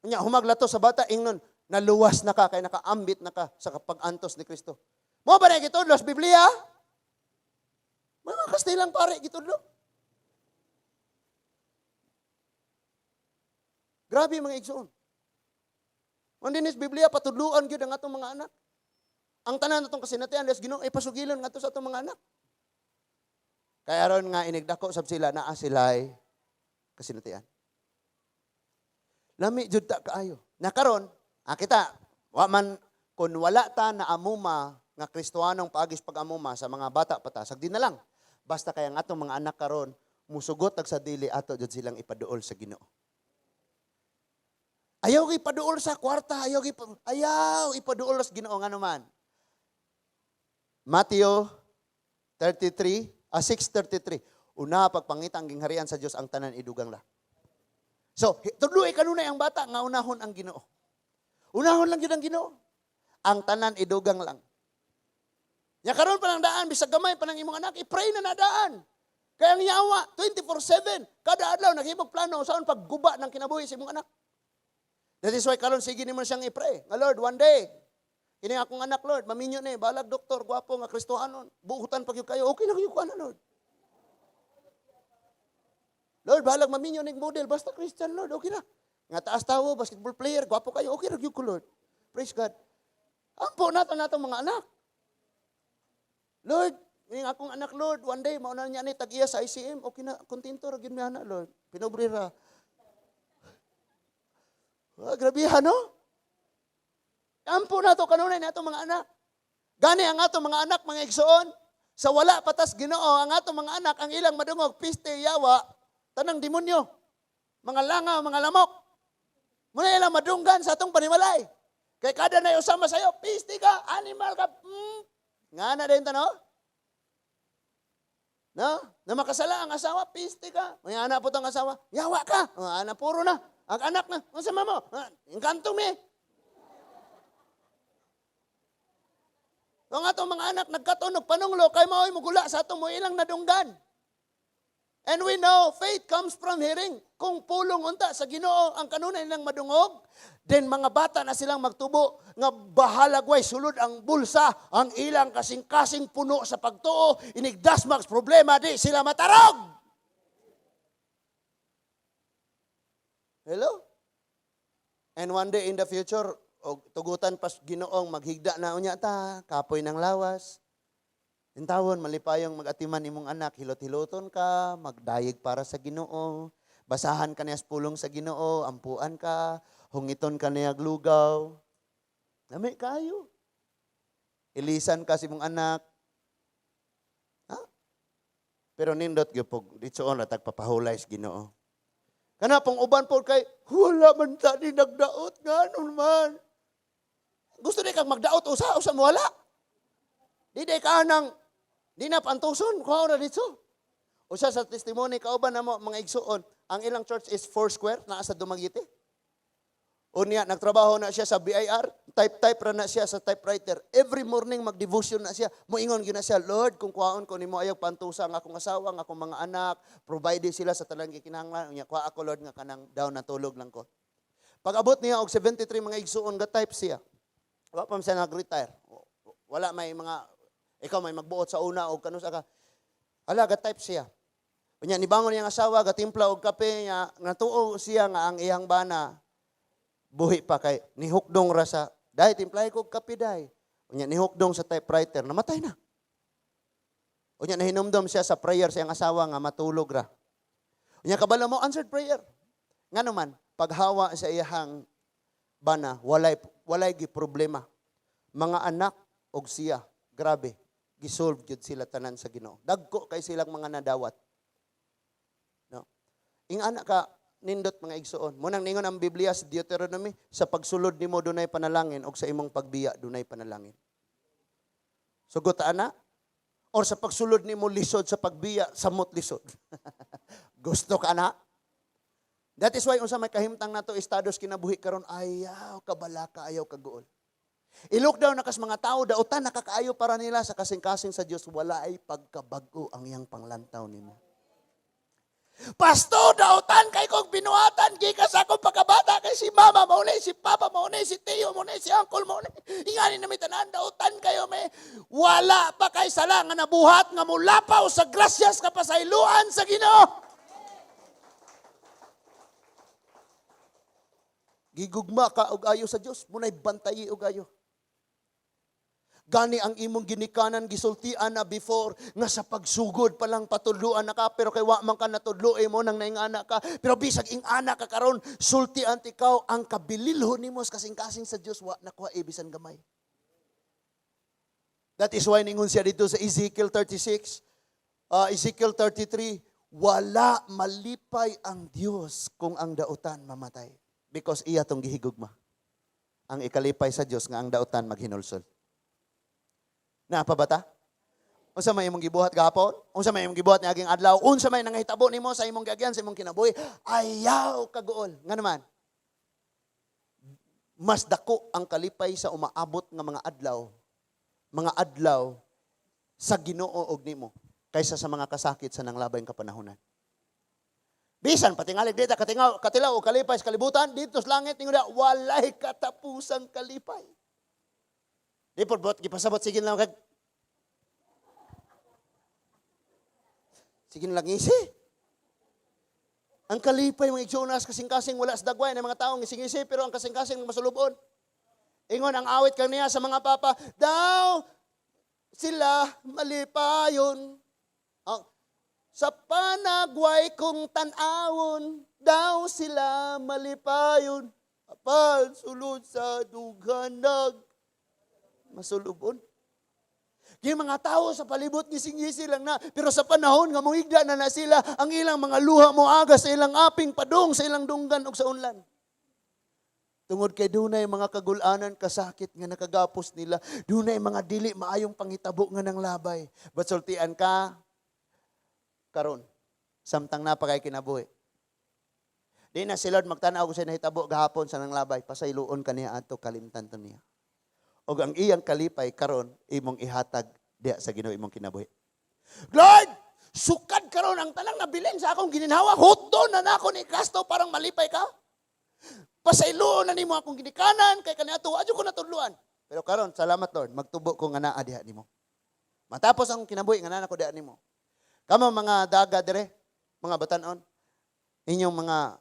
Unya, humag latos sa bata, ingnon, naluwas na ka, kay nakaambit na ka sa pag-antos ni Kristo. Mo ba na gitudlo sa Biblia? Mga kastilang pare, gitudlo. Grabe, mga igsoon. Mandinis Biblia, patudluan gyud ang atong mga anak. Ang tanan natong kasinatian, les Ginoo ay pasugilon ngadto sa atong mga anak. Kaya aron nga inigdako sab sila, naa sila'y kasinatian. Lami jud ta kaayo. Na karon, kita, wa man kun wala ta na amuma nga Kristohanong paagis pag-amuma sa mga bata pa ta, sagdi na lang. Basta kay ang atong mga anak karon musugot ag sa dili, ato jud silang ipaduol sa Ginoo. Ayaw ipaduol sa kwarta, ayaw ipaduol sa Ginoo ngano man. Matthew 6:33. Una pagpangita ang gingharian sa Dios, ang tanan idugang la. So, tudloy kanunay ang bata nga unahon ang Ginoo. Unahon lang gyud ang Ginoo. Ang tanan idugang lang. Nya karon pa lang daan bisag gamay pa nang imong anak, i-pray na na daan. Kaya ang yawa 24/7, kada adlaw naghimog plano saan pagguba ng kinabuhi sa imong anak. That is why karon sige nimo siyang i-pray. Nga Lord, one day kini akong anak, Lord, maminyo ni, balag doktor, gwapo nga Kristohanon, buhutan pa gyud kayo, okay na gyud ko ana, Lord. Lord, bahalag maminyo ning model basta Christian, Lord, okay na. Nga taas tawo, basketball player, gwapo kayo, okay ra gyud ko, Lord. Praise God. Ampo nato natong mga anak. Lord, ning akong anak, Lord, one day mauna niya ni tag-iya sa ICM, okay na, kontento ra gyud mi ana, Lord. Pinobre ra. Ah, grabe no? Ampo nato kanunay nato mga anak. Gani ang ato mga anak, mga igsoon, sa wala patas Ginoo, ang ato mga anak ang ilang madungog piste, yawa, tanang demonyo, mga langaw, mga lamok. Muna ilang madunggan sa atong panimalay. Kay kada na usama sa'yo, piste ka, animal ka, Nga na din no? No? Na makasala ang asawa, piste ka. May anak po tong asawa, yawa ka. Mga anak puro na. Ang anak na, unsa mo? Ah, engkanto mi. Ang atong mga anak nagkatunog panunglo kay mao'y mugula sa atong mo ilang nadunggan. And we know faith comes from hearing. Kung pulong unta sa Ginoo ang kanunay nilang madungog, then mga bata na silang magtubo nga bahalag way sulod ang bulsa, ang ilang kasing-kasing puno sa pagtuo, inigdasmags problema di sila matarog. Hello? And one day in the future, og tugutan pas Ginoong maghigda na unya ta, kapoy ng lawas. Intawon malipayong magatiman imong anak, hilot-hiloton ka, magdayeg para sa Ginoo, basahan ka niya sa pulong sa Ginoo, ampuan ka, hungiton ka niya lugaw. Nami kayo. Ilisan ka sa imong anak. Ha? Pero nindot gyud pug ditsoon ra tagpapahulay sa Ginoo. Kana pong uban po kay wala man ta ni nagdaot nganon man. Gusto di kang magdaot usa usa mo wala. Di day ka nang di na pantuson kuha ra dito. Usa sa testimony kauban namo mga igsuon, ang ilang church is four square naa sa Dumaguete. Unya nagtrabaho na siya sa BIR, type-type ra na siya sa typewriter. Every morning magdevotion na siya. Moingon gyud na siya, Lord, kung kuhaon ko nimo ayaw pantusa ang akong asawa, ang akong mga anak, provide sila sa tanang gikinahanglan. Unya kuha ako Lord nga kanang daw natulog lang ko. Pag-abot niya og 73 mga igsuon ga type siya. Wa pa man siya nag-retire. Wala may mga ikaw may magbuot sa una og kanus ka. Ala ga type siya. Unya nibangon niyang asawa gatimpla og kape niya, natuo siya nga ang iyang bana buhi pa kay nihukdong ra sa dai timplahe ko og kape dai. Unya nihukdong sa typewriter, namatay na. Unya nahinumdom siya sa prayer sa iyang asawa nga matulog ra. Unya kabalo mo answered prayer. Ngano man paghawa sa iyang bana walay walay gi problema. Mga anak og siya, grabe, gisolve gyud sila tanan sa Ginoo. Dagko kay silang mga nadawat. No. Ing anak ka nindot mga igsuon. Munang ningon ang Biblia sa Deuteronomy, sa pagsulod nimo dunay panalangin og sa imong pagbiya dunay panalangin. Sugot ana? Or sa pagsulod nimo lisod, sa pagbiya samot lisod. Gusto ka na? That is why unsa may kahimtang nato estados kinabuhi karon, ayaw kabalaka, ayaw kaguol. I-lockdown na kas mga tao, dautan nakakaayo para nila sa kasing-kasing sa Dios, wala ay pagkabago ang iyang panglantaw nimo. Pastor, dautan kay kong binuhatan gikan sa akong pagkabata kay si mama mao ni, si papa mao ni, si tiyo mao ni, si uncle mao ni. Ingani na mi tanan, dautan kayo me. Wala pa kay sala nga nabuhat nga mulapaw sa grasyas kapasayloan sa Ginoo. Gigugma ka og ayo sa Dios, munay bantayi og ayo. Gani ang imong ginikanan gisultian na before nga sa pagsugod pa lang patudloan na ka, pero kay wa man ka natudloe mo nang naingana ka, pero bisag ingana ka karon sultian tikaw ang kabililhon nimo sa kasing-kasing sa Dios wa na kuha bisan gamay. That is why ningon siya dito sa Ezekiel 36, Ezekiel 33, wala malipay ang Dios kung ang dautan mamatay. Because iya tong gihigugma. Ang ikalipay sa Dios nga ang dautan maghinulsol. Naa pa ba ta? Unsa may imong gibuhat gahapon? Unsa may imong gibuhat niaging adlaw? Unsa may nangahitabo nimo sa imong giagyan sa imong kinabuhi? Ayaw kaguol. Nga naman, mas dako ang kalipay sa umaabot nga mga adlaw sa Ginoo og nimo kaysa sa mga kasakit sa nanglabay nga kapanahonan. Bisan patingali dita katingaw katilaw o kalipay sa kalibutan dito sa langit ningon walay katapusang kalipay. Di po bot gipasabot sige lang kag sige lang isi. Ang kalipay, mga igsoon, kasing-kasing wala sa dagway ng mga taong ngising-ngisi, pero ang kasing-kasing masulubon. Ingon ang awit kaniya sa mga papa, daw sila malipayon. Oh, sa panagway kong tan-awon, daw sila malipayon. Apan sulod sa dughan nag masulubon. Kaya mga tao sa palibot ngising-ngisi lang na, pero sa panahon nga mohigda na na sila, ang ilang mga luha mo aga sa ilang aping padung, sa ilang dunggan ug sa unlan. Tungod kay dunay mga kagulanan, kasakit nga nakagapos nila, dunay mga dili maayong panghitabo nga nang labay. But sultian ka karon samtang naa pa kay kinabuhi. Di na si Lord magtanaw kung sa nahitabo gahapon sa nang labay, pasayloon ka niya ato, kalimtan to niya. Og ang iyang kalipay karon imong ihatag diha sa Ginoo imong kinabuhi. Lord, sukad karon ang tanang nabilin sa akong gininhawa, hutdo na nako ni gasto parang malipay ka. Pasayloon na nimo akong ginikanan kay kaniadto adyo ko natudluan. Pero karon, salamat Lord, magtubo ko nga naa diha nimo. Matapos ang kinabuhi nga naa ko diha nimo. Kamo mga daga dire, mga batanon, inyong mga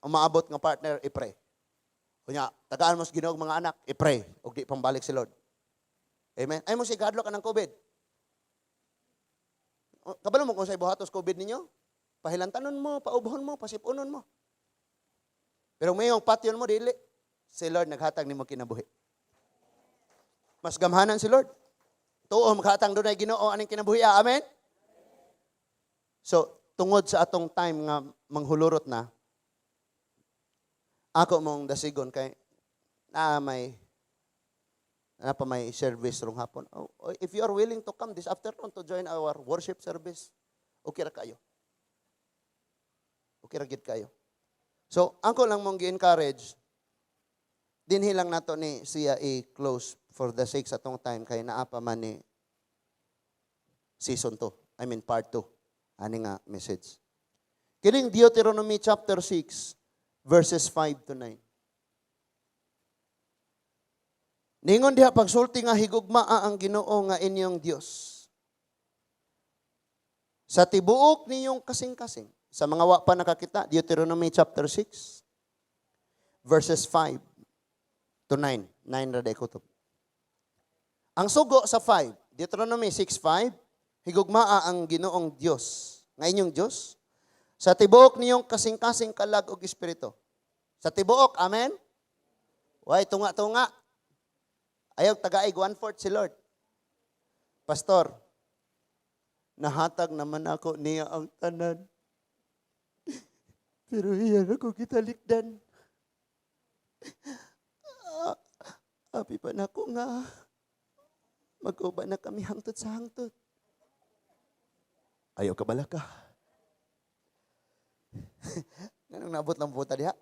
umaabot nga partner, i-pray. Kunya, tagaan mo sa Ginoo og mga anak, i-pray og di pambalik si Lord. Amen. Ay mo si gadlo ka ng COVID. O, kabalo mo kung sa buhatos COVID ninyo? Pahilantanon mo, paubhon mo, pasipunon mo. Pero mayong patyon mo, dili. Si Lord naghatag nimo kinabuhi. Mas gamhanan si Lord. Tuo maghatag dunay Ginoo aning kinabuhi. Ah. Amen. So, tungod sa atong time nga manghulurot na, ako mong dasigon kay na pa may service rong hapon. Oh, if you are willing to come this afternoon to join our worship service, okay ra kayo. Okay ra gid kayo. So, ako lang mong gi-encourage, dinhi lang nato ni siya i-close for the sake sa atong time kay naa pa man ni season 2. I mean part 2. Ani nga message. Kining Deuteronomy chapter 6 verses 5 to 9. Ningon diha pagsulti nga higugmaa ang Ginoo nga inyong Dios. Sa tibuok ninyong kasing-kasing. Sa mga wa pa nakakita, Deuteronomy chapter 6 verses 5 to 9. 9 ra ko to. Ang sugo sa 5, Deuteronomy 6:5, higugmaa ang Ginoong Dios, nga inyong Dios, sa tibuok ninyong kasing-kasing kalag ug espiritu. Sa tibuok, amen? Way tunga-tunga. Ayaw tagaig one-fourth si Lord. Pastor, nahatag naman ako niya ang tanan. Pero iyan ako gitalikdan. Ah, abi pa na ko nga mag-uban na kami hangtod sa hangtod. Ayaw ka bala ka. Nganong naabot lang puta diha?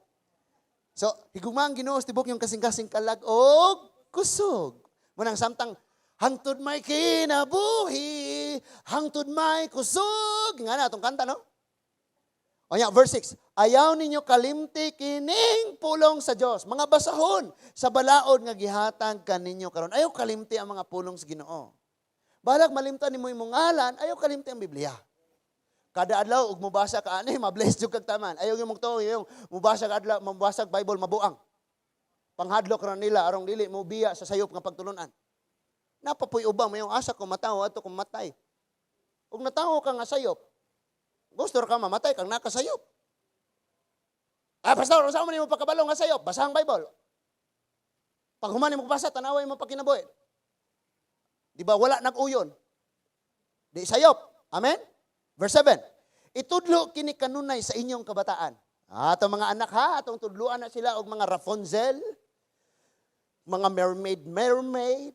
So, higugma ang Ginoo sa tibok yung kasing-kasing kalag og kusog. Munang samtang hangtod may kinabuhi, hangtod may kusog. Nga na atong kanta, no? O nya, verse 6, ayaw ninyo kalimti kining pulong sa Dios. Mga basahon sa balaod nga gihatag kaninyo karon. Ayaw kalimti ang mga pulong sa Ginoo. Balag malimtan nimo imong ngalan, ayaw kalimti ang Biblia. Kada adlaw ug mobasa ka ani, ma-bless jud kag taman. Ayaw yung tuo yung mobasa ka adlaw, mobasa Bible mabuang. Panghadlok ra nila arong dili mo biya sa sayop nga pagtulunan. Napapuy ubang mayong asa ko matawo ato kung matay. Ug natawo ka nga sayop, gusto ra ka mamatay kang nakasayop. Ah, pastor, unsa man nimo pagkabalo nga sayop? Basa ang Bible. Pag human nimo basa, tanaway mo pagkinabuhi. Di ba wala nag-uyon? Di sayop. Amen? Verse 7. Itudlo kini kanunay sa inyong kabataan. Ah, atong mga anak ha, atong tudluan na sila og mga Rapunzel, mga mermaid, mermaid,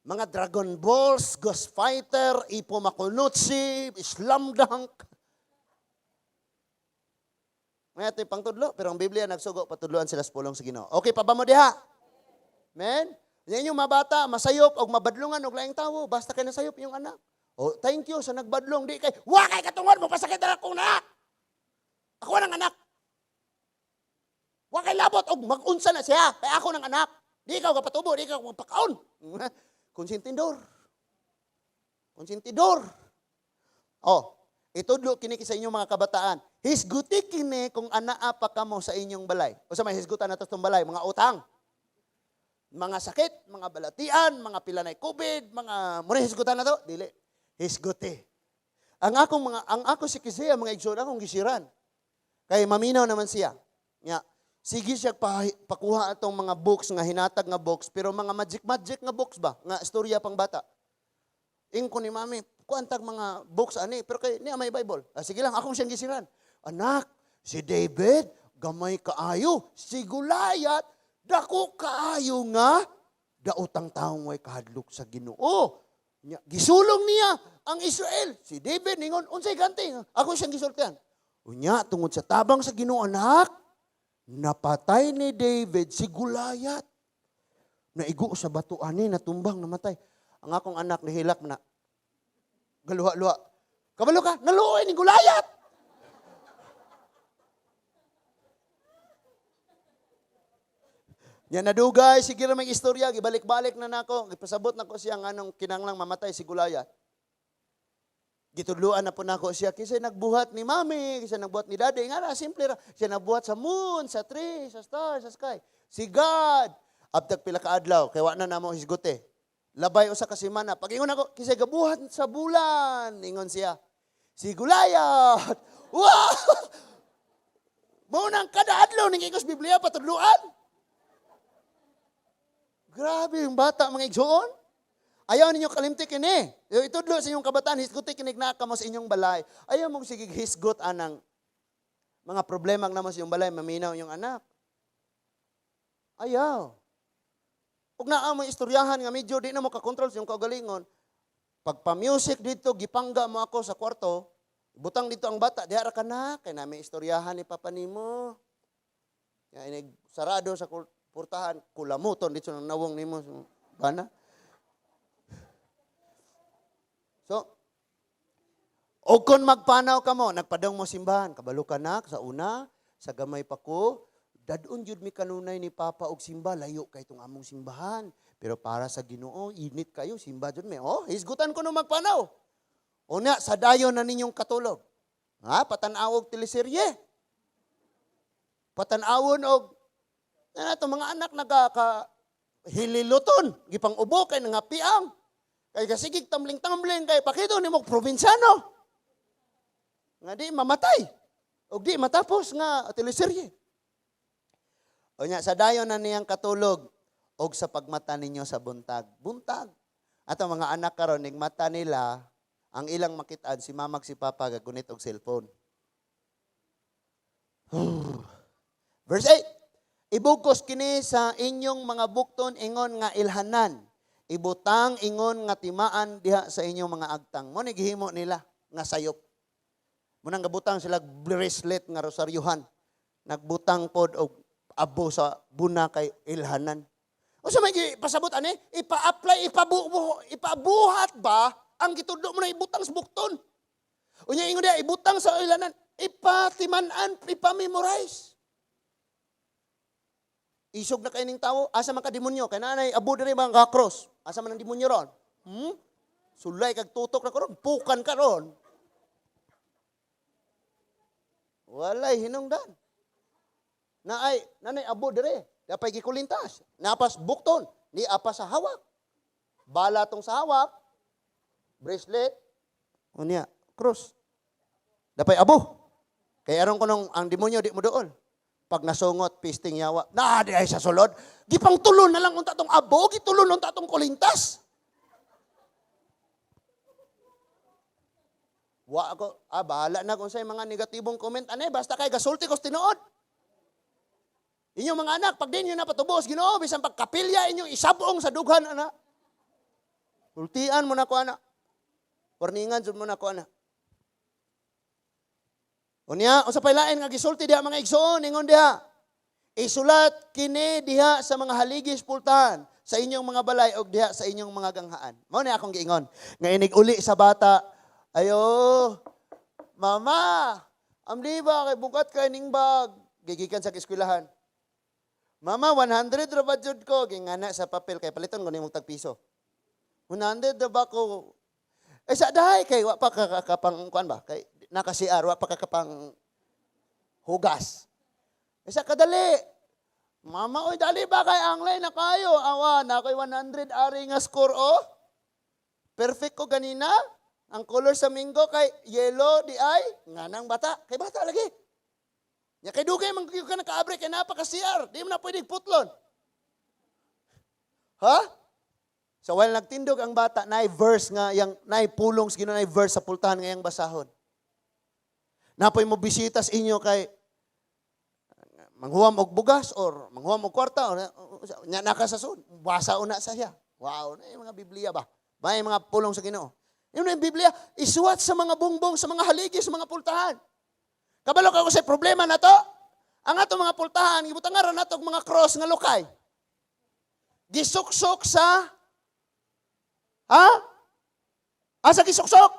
mga Dragon Balls, Ghost Fighter, Ippo Makunouchi, Slam Dunk. May ito pangtudlo, pero ang Biblia nagsugo, patudluan sila sa pulong sa Ginoo. Okay pa ba mo diha? Amen? Yan yung mabata, masayop, og mabadlungan, og laing tawo, basta kay nasayop yung anak. Oh, thank you sa nagbadlong. Di kay, wa kay katungod mo, pasakit na akong anak. Ako ng anak. Wa kay labot, og mag-unsa na siya, kay ako ng anak. Di ikaw kapatubo, di ikaw kapakaon. Konsentidor. Konsentidor. Oh, Itudlo kini sa inyong mga kabataan. Hisguti kini kung anaa pa kamo sa inyong balay. O sa may hisgutan nato itong balay, mga utang, mga sakit, mga balatian, mga pilanay COVID, mga muna hisgutan na to, dili. Hisguti. Ang ako si Kisea, mga igsoon akong gisiran. Kay maminaw naman siya. Nya, sige siya pakuha atong mga books nga hinatag nga books, pero mga magic magic nga books ba, nga istorya pang bata. Ingko ni mami, kuantag mga books ani, pero kay niya may Bible. Ah, sige lang, akong siyang gisiran. Anak, si David, gamay kaayo, si Goliath, dako kaayo nga, daotang taong way kahadlok sa Ginoo. Nya, gisulong niya ang Israel. Si David ningon, unsay ganti? Ako siyang gisultian. Unya, tungod sa tabang sa Ginoo, anak, napatay ni David si Goliath. Naigo sa bato ani, natumbang, namatay. Ang akong anak nihilak na. Galuha-luha. Kabalo ka, naluoy ni Goliath. Nya nadugay, sige ra may istorya, gibalik-balik na nako, gipasabot nako siya nganong kinanglang mamatay si Goliath. Gitudluan na po nako siya, kisay nagbuhat ni mami, kisay nagbuhat ni daddy, nga na, simple ra. Siya nagbuhat sa moon, sa tree, sa star, sa sky. Si God, abtag pila ka adlaw, kay wa na namo hisgote. Labay usa ka semana. Pag ingon ako, kisay gabuhat sa bulan, ingon siya. Si Goliath. Wow! Mao nang kada adlaw ning ingos Biblia patudluan. Grabe yung bata, mga igsoon. Ayaw ninyo kalimti kini. Itudlo sa inyong kabataan, hisguti kinig na kamo sa inyong balay. Ayaw mong sige hisgot anang mga problema namo sa inyong balay, maminaw inyong anak. Ayaw. Ug naa mo istoryahan nga medyo di na mo kakontrol sa inyong kaugalingon. Pagpa-music dito, gipangga mo ako sa kwarto, butang dito ang bata, diha ra ka na, kay nami istoryahan ni papa nimo. Ya inig sarado sa purtahan, kulamuton dito ng nawong nimo bana. So, o kung magpanaw ka mo, nagpadong mo simbahan, kabalo ka na, sa una, sa gamay pa ko, dadon jud mi kanunay ni Papa og simba, layo kay itong among simbahan. Pero para sa Ginoo, init kayo, simba jud mi. Oh, hisgutan ko no magpanaw. Una, sa dayon na ninyong katulog. Ha, patan-awog teleserye. Patan-awon og na to mga anak nagaka hililuton, gipang ubo kay nangapiang. Kay kasigig tambling-tambling kay pakito nimo probinsyano. Nga di mamatay. Og di matapos nga teleserye. Unya sa dayon na niyang katulog og sa pagmata ninyo sa buntag. Buntag. Ato mga anak karon ning mata nila ang ilang makit-an si mamag si papa gagunit og cellphone. Verse 8. Ibugkos kini sa inyong mga bukton ingon nga ilhanan. Ibutang ingon nga timaan diha sa inyong mga agtang. Mo ni gihimo nila nga sayop. Munang gabutang sila bracelet nga rosaryuhan. Nagbutang pod og abo sa buna kay ilhanan. Unsa may pasabot ani? Ipa-apply, ipabuhat ba ang gitudlo mo na ibutang sa bukton? Unya ingon diha ibutang sa ilhanan, ipatiman-an, ipamemorize. Isog na kay ning tawo, asa man ka demonyo? Kay naanay abo diri mga ka-cross. Asa man ang demonyo ron? Sulay kag tutok na karon, pukan ka ron. Walay hinungdan. Naay, nanay abo dire. Dapay gikulintas. Napas bukton, ni apa sa hawak. Bala tong sa hawak. Bracelet. Unya, cross. Dapay abo. Kay aron ko nung ang demonyo di mo dool. Pag nasungot, pisting yawa. Na, di ay sa sulod. Gipang tulon na lang unta tong abo, gitulon unta tong kulintas. Wa ako, bahala na kung sa'y mga negatibong comment. Ane, basta kay gasulti kos tinuod. Inyong mga anak, pag di nyo napatubos, Ginoo, bisan pagkapilya inyong isabong sa dughan, anak. Sultian mo na ko, anak. Warningan jud mo na ko, anak. Unya, unsa pay lain nga gisulti diha mga igsoon, ingon diha. Isulat kini diha sa mga haligis pultahan sa inyong mga balay og diha sa inyong mga ganghaan. Mao ni akong giingon nga inig uli sa bata. Ayo, mama, amli ba kay bukat kay ning bag gigikan sa eskwelahan. Mama, 100 ra ba jud ko gingana sa papel kay paliton ko nimo tag piso. 100 ra ba ko? Eh sa dahay kay wa pa kapang kuan ba kay Naka CR, wa pa ka kapang hugas. Isa kadali. "Mama, oy, dali ba kay anglay na kayo?" "Awa, na ako'y 100 ari nga score, oh. Perfect ko ganina. Ang color sa minggo kay yellow di ay nga nang bata. Kay bata lagi. Nya kay dugay man ka nakaabre kay napaka CR. Di mo na pwede putlon. Ha? So while nagtindog ang bata, naay verse nga yang naay pulong sa Ginoo, naay verse sa pultahan nga yang basahon. Napoy mo bisita sa inyo kay manghuam og bugas or manghuam og kwarta or nya nakasasud, basa una sa siya. Wow, na mga Biblia ba? May mga pulong sa Ginoo. Yun yung Biblia, isuwat sa mga bungbong, sa mga haligi, sa mga pultahan. Kabalo ka sa problema na to? Ang ato mga pultahan, gibutang ra nato og mga cross nga lukay. Gisuksok sa. Ha? Asa gisuksok?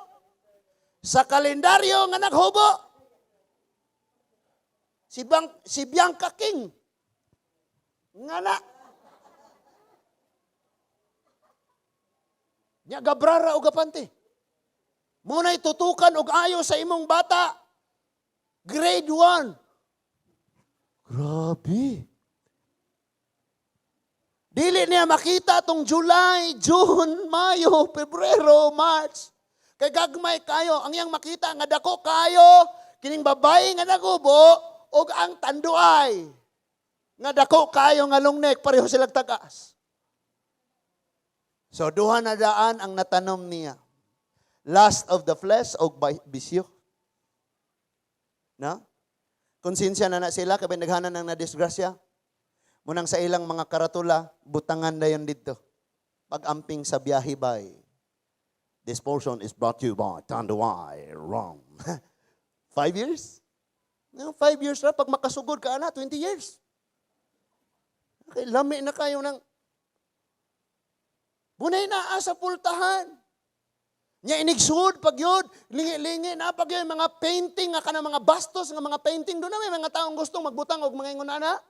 Sa kalendaryo nga naghubo. Si Bianca King. Nga na. Nya gabrara og gapante. Muna'y tutukan og ayo sa imong bata. Grade 1. Grabe. Dili niya makita tong July, June, Mayo, Pebrero, March. Kay gagmay kayo, ang iyang makita nga dako kayo, kining babae nga nagubo, ug ang tanduay. Nga dako kayo nga long neck, pareho silang tagas. So duha na daan ang natanom niya. Lust of the flesh og bisyo. Na? Konsensya na na sila kabay naghanan ng nadisgrasya. Munang sa ilang mga karatula, butangan dayon dito. Pag-amping sa biyahe bay. This portion is brought to you by Tanduay Rum. 5 years? No, 5 years ra. Pag makasugod ka, ana, 20 years. Okay, lami na kayo ng. Bunay na asa pultahan. Nya inigsud pag yun, lingi-lingi na pag yun, mga painting nga kana mga bastos nga mga painting doon na may mga taong gustong magbutang og mga ingon ana.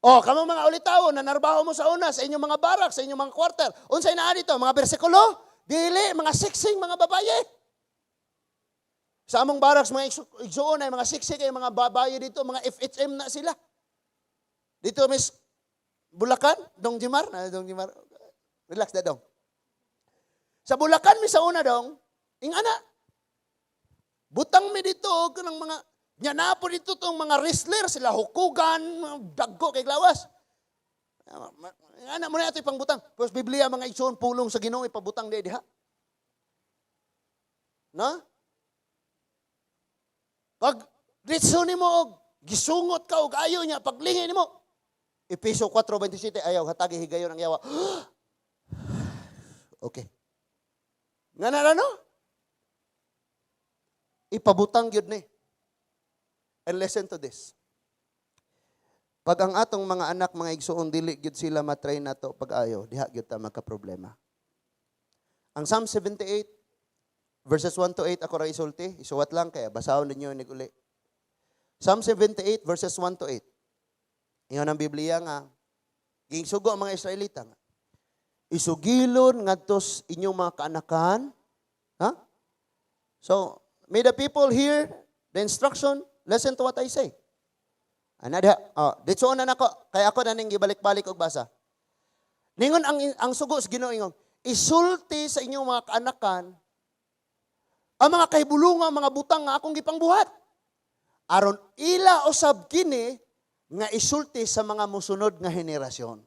Oh, kamo mga ulitawo na narbaho mo sa una sa inyong mga barak, sa inyong mga quarter. Unsay naa dito? Mga bersikulo? Dili, mga siksing mga babaye. Sa among barracks, mga igsuon ay mga siksik ay mga babaye dito, mga FHM na sila. Dito, Miss Bulacan, Dong Jimar, na Dong Jimar. Relax na dong. Sa Bulacan mi sa una dong, ingana. Butang mi dito og kanang mga nya na po dito tong mga wrestler sila hukugan, mga dagko kay glawas. Ana mo na ito ipangbutang. Pues Biblia, mga igsoon, pulong sa Ginoo ipabutang di diha. Na? Pag ditso nimo og gisungot ka og ayo niya, paglingi nimo. Epeso 4:27, ayaw hatagi higayon ang yawa. Okay. Nga na no? Ipabutang gyud ni. And listen to this. Pag ang atong mga anak, mga igsuon, dili gyud sila matrain nato pag-ayo, diha gyud ta magka-problema. Ang Psalm 78 verses 1 to 8 ako ra isulti, isuwat lang kaya basahon ninyo inig uli. Psalm 78 verses 1 to 8. Ingon ang Biblia nga gingsugo ang mga Israelita nga isugilon ngadto sa inyong mga kaanakan. Ha? So, may the people hear the instruction, listen to what I say. Ana diha, oh, ditso na nako, kay ako na ning gibalik-balik og basa. Ningon ang sugo sa Ginoo ingon, isulti sa inyong mga kaanakan ang mga kahibulungan, mga butang nga akong gipangbuhat. Aron ila usab kini nga isulti sa mga musunod nga henerasyon.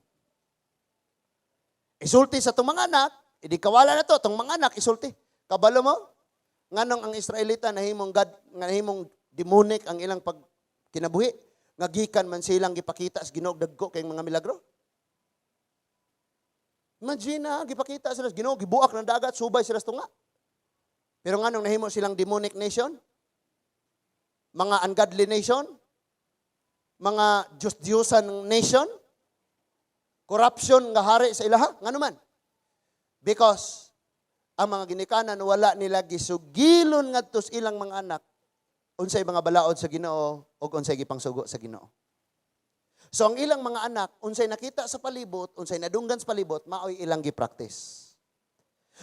Isulti sa itong mga anak, idi kawala na to, itong mga anak, isulti. Kabalo mo? Nganong ang Israelita nahimong God, nga nahimong demonic ang ilang pag kinabuhi, nga gikan man silang gipakita sa Ginoo dagko kay mga milagro. Imagine na, gipakita sila sa Ginoo, gibuak ng dagat, subay sila sa tunga. Pero nganong nahimo silang demonic nation? Mga ungodly nation? Mga Diyos-Diyosan nation? Corruption nga hari sa ilaha? Ngano man? Because ang mga ginikanan wala nila gisugilon ngadto sa ilang mga anak unsay mga balaod sa Ginoo ug unsay gipangsugo sa Ginoo. So ang ilang mga anak unsay nakita sa palibot, unsay nadunggan sa palibot, maoy ilang gi-practice.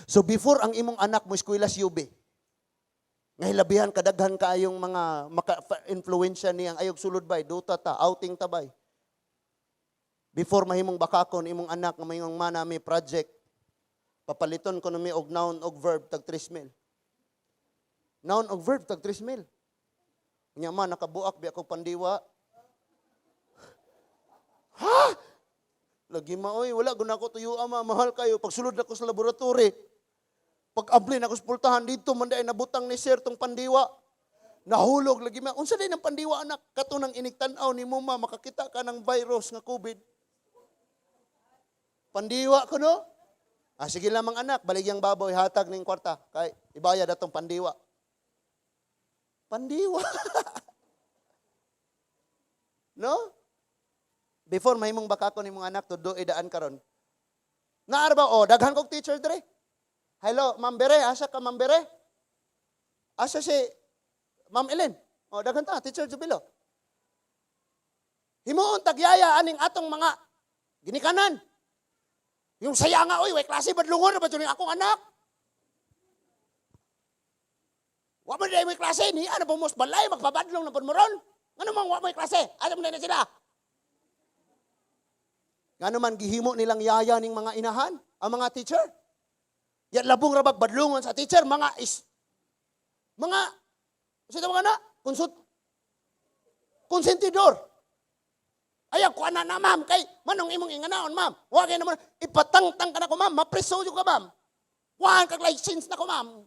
So before ang imong anak mo eskwela sa UB, Nga hilabihan kadaghan kaayong mga maka-influensya niyang ayog sulod bay, duta ta, outing ta bay. Before mahimong bakakon imong anak nga mayong mana may project, papaliton ko mi og noun og verb tag 3 mil. Noun og verb tag 3 mil. Nya man nakabuak biya kog pandiwa. Ha? Lagi ma oy, wala guna ko tuyo ama, mahal kayo. Pagsulod ako sa laboratory, pag abli na ako sa pultahan dito, man ay nabutang ni sir tong pandiwa. Nahulog lagi ma. Unsa din ang pandiwa, anak? Kato nang inig tan-aw ni mo ma, makakita ka ng virus nga COVID. Pandiwa ko no? Ah, sige lamang anak, baligyang baboy, hatag ning kwarta. Kay ibayad atong pandiwa. Pandiwa. No? Before mahimong bakako ni mga anak, todo idaan karon. Naar ba? Oh, daghan kog teacher dire. Hello, Ma'am Bere, asa ka, Ma'am Bere? Asa si Ma'am Ellen? Oh, daghan ta, Teacher Jubilo. Himuon tagyaya aning atong mga ginikanan. Yung saya nga, oy, way klase, badlungon na ba yun akong anak? Wa man may klase, ni ano po mos balay, magpabadlong na po mo ron. Ano mang wa may klase? Ano man na sila? Ngano man gihimo nilang yaya ning mga inahan, ang mga teacher. Yan labong rabag badlungon sa teacher, mga is, mga, sa mga na, konsult, konsentidor. Ayaw, kuha na na, ma'am, kay manong imong inganaon, ma'am. Wa kay naman, ipatangtang ka na ko, ma'am, mapreso ka, ma'am. Kuhaan kag license na ko, ma'am.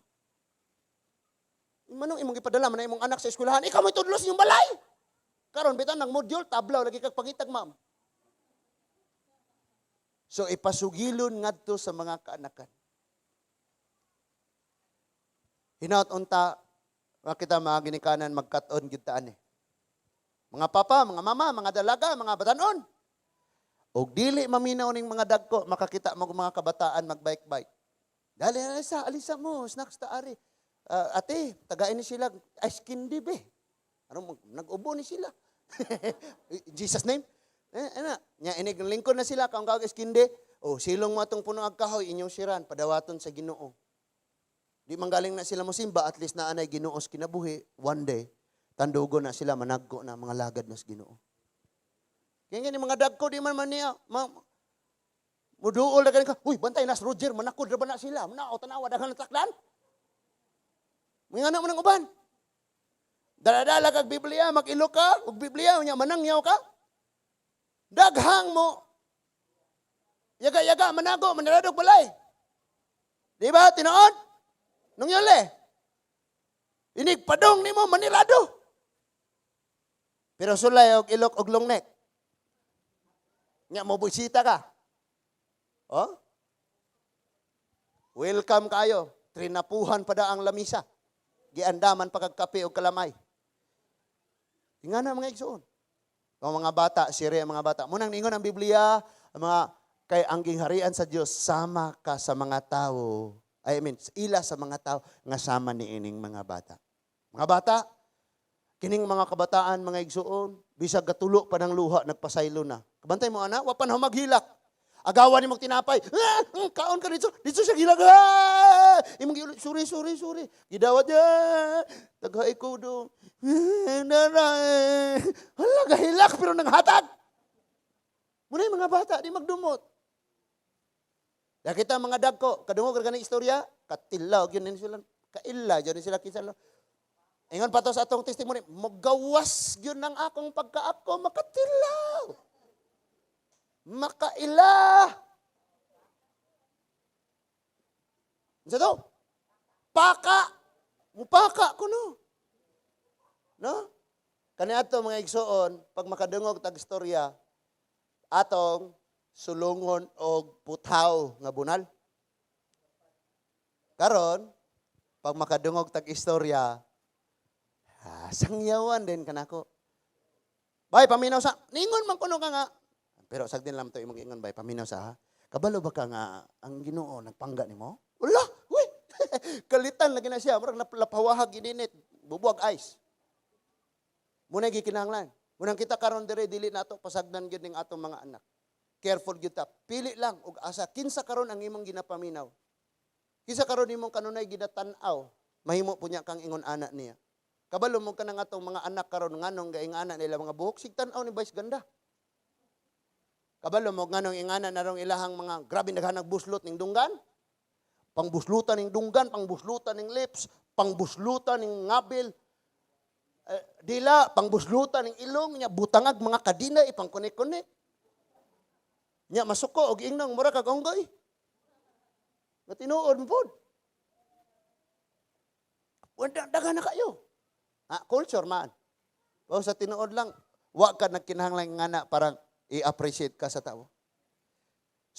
Manong imong ipadala man na imong anak sa eskwelahan, ikaw mo'y tudlos yung balay. Karon bitan ng module, tablaw, lagi kag pangitag, ma'am. So ipasugilon ngadto sa mga kaanakan. Hinaut unta makita mga ginikanan magkat-on gyud ta ani. Mga papa, mga mama, mga dalaga, mga batanon. Og dili maminaw ning mga dagko, makakita mo mga kabataan magbike-bike. Dali alisa, alisa mo, snacks ta ari. Ate, tagain ni sila ice candy be. Ano nag-ubo ni sila. In Jesus name. Eh, ana, nya inig lingkod na sila kaong kag ice candy. Oh, silong mo atong puno ag kahoy inyong siran padawaton sa Ginoo. Di man galing na sila mosimba, at least na anay Ginoo sa kinabuhi, one day tandugo na sila, managko na mga lagad na sa Ginoo. Kaya nga ni mga dagko di man man niya, ma, muduol na ka, uy, bantay nas Roger, manakod ra ba na sila? Manao, tanawa, daghan ng takdan. Mga anak mo ng uban. Dala-dala kag Biblia, mag-ilo ka, og Biblia, unya manangyaw ka. Daghang mo. Yaga-yaga, manago, maniradog balay. Di ba, tinuod? Nung yole. Inig padong nimo manirado. Pero sulay og ilok og long neck. Nya mo bisita ka. Oh? Welcome kayo. Trinapuhan pa da ang lamisa. Giandaman pa kag kape og kalamay. Nga na mga igsoon. Ang mga bata, siri ang mga bata. Munang ningon ang Biblia, ang mga kay ang gingharian sa Dios sama ka sa mga tao. I mean, ila sa mga tao nga sama ni ining mga bata. Mga bata, kining mga kabataan, mga igsoon, bisag gatulo pa ng luha, nagpasaylo na. Kabantay mo, anak, wa pa na maghilak. Agawan ni tinapay. Ah, kaon ka dito. Dito siya gilag. Ah! Imong giulit, sorry, sorry, sorry. Gidawat niya. Taghay ko do. Ah, nara, eh. Hala, gahilak pero nanghatag. Muna yung mga bata, di magdumot. Nakita mga dagko, kadungog ra ganing istorya, katilaw gyud ni sila, kaila gyud ni sila kinsa. Ingon pa to sa atong testimony, magawas gyud ng akong pagkaako, makatilaw. Makaila. Unsa to? Paka. Mupaka kuno. No? Kani ato mga igsoon, pag makadungog tag istorya, atong sulungon og putaw nga bunal. Karon, pag makadungog tag istorya, sangyawan din kanako. Bay, paminaw sa, ningon man kuno ka nga. Pero sagdin lang to imong ingon, bay, paminaw sa ha. Kabalo ba ka nga ang Ginoo nagpangga nimo? Wala, uy. Kalitan lagi na siya, murag napawahag gininit, bubuag ice. Muna gikinahanglan. Munang kita karon dire dili nato pasagdan gyud ning atong mga anak. Careful gyud ta. Pili lang og asa kinsa karon ang imong ginapaminaw. Kinsa karon imong kanunay ginatan-aw. Mahimo po niya kang ingon ana niya. Kabalo mo ka na nga tong mga anak karon, nganong gaing ana nila mga buhok, sigtan-aw ni Vice Ganda. Kabalo mo nganong ingana na rong ilahang mga grabe naghanag buslot ning dunggan. Pangbuslutan ning dunggan, pangbuslutan ning lips, pangbuslutan ning ngabil. Eh, dila, pangbuslutan ning ilong nya, butangag mga kadina ipangkunik-kunik. Nya masuko og ingnong mura kag unggoy. Nga tinuod mo pod. Wala, daghan na kayo. Ah, culture man. O sa tinuod lang, wa ka nagkinahanglan nga na parang i-appreciate ka sa tao.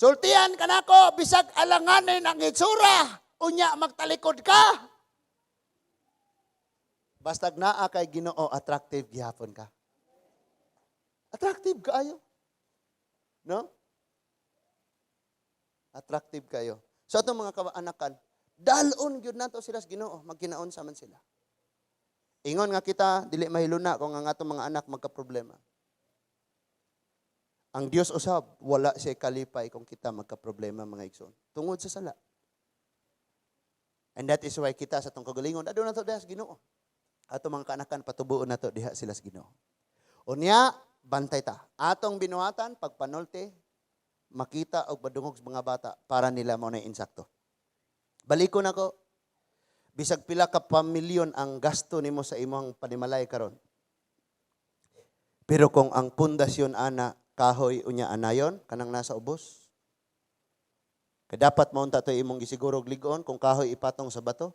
Sultian ka nako, bisag alanganin ang itsura, unya magtalikod ka. Bastag naa kay Ginoo, attractive gihapon ka. Attractive kaayo. No? Attractive kayo. So atong mga kaanakan, dalon gyud nato sila sa Ginoo, magkinaon sa man sila. Ingon nga kita, dili mahiluna kung ang atong mga anak magka-problema. Ang Dios usab, wala siya kalipay kung kita magka-problema, mga igsoon. Tungod sa sala. And that is why kita sa atong kagalingon, adto nato diha sa Ginoo. Ato mga kaanakan, patubuon nato diha sila sa Ginoo. Unya, bantay ta. Atong binuhatan, pagpanulti, makita og madungog sa mga bata para nila mao na insakto. Balikon ako, bisag pila ka pamilyon ang gasto nimo sa imong panimalay karon. Pero kung ang pundasyon ana kahoy unya anayon kanang nasa ubos. Kay dapat maunta to imong gisiguro og lig-on kung kahoy ipatong sa bato.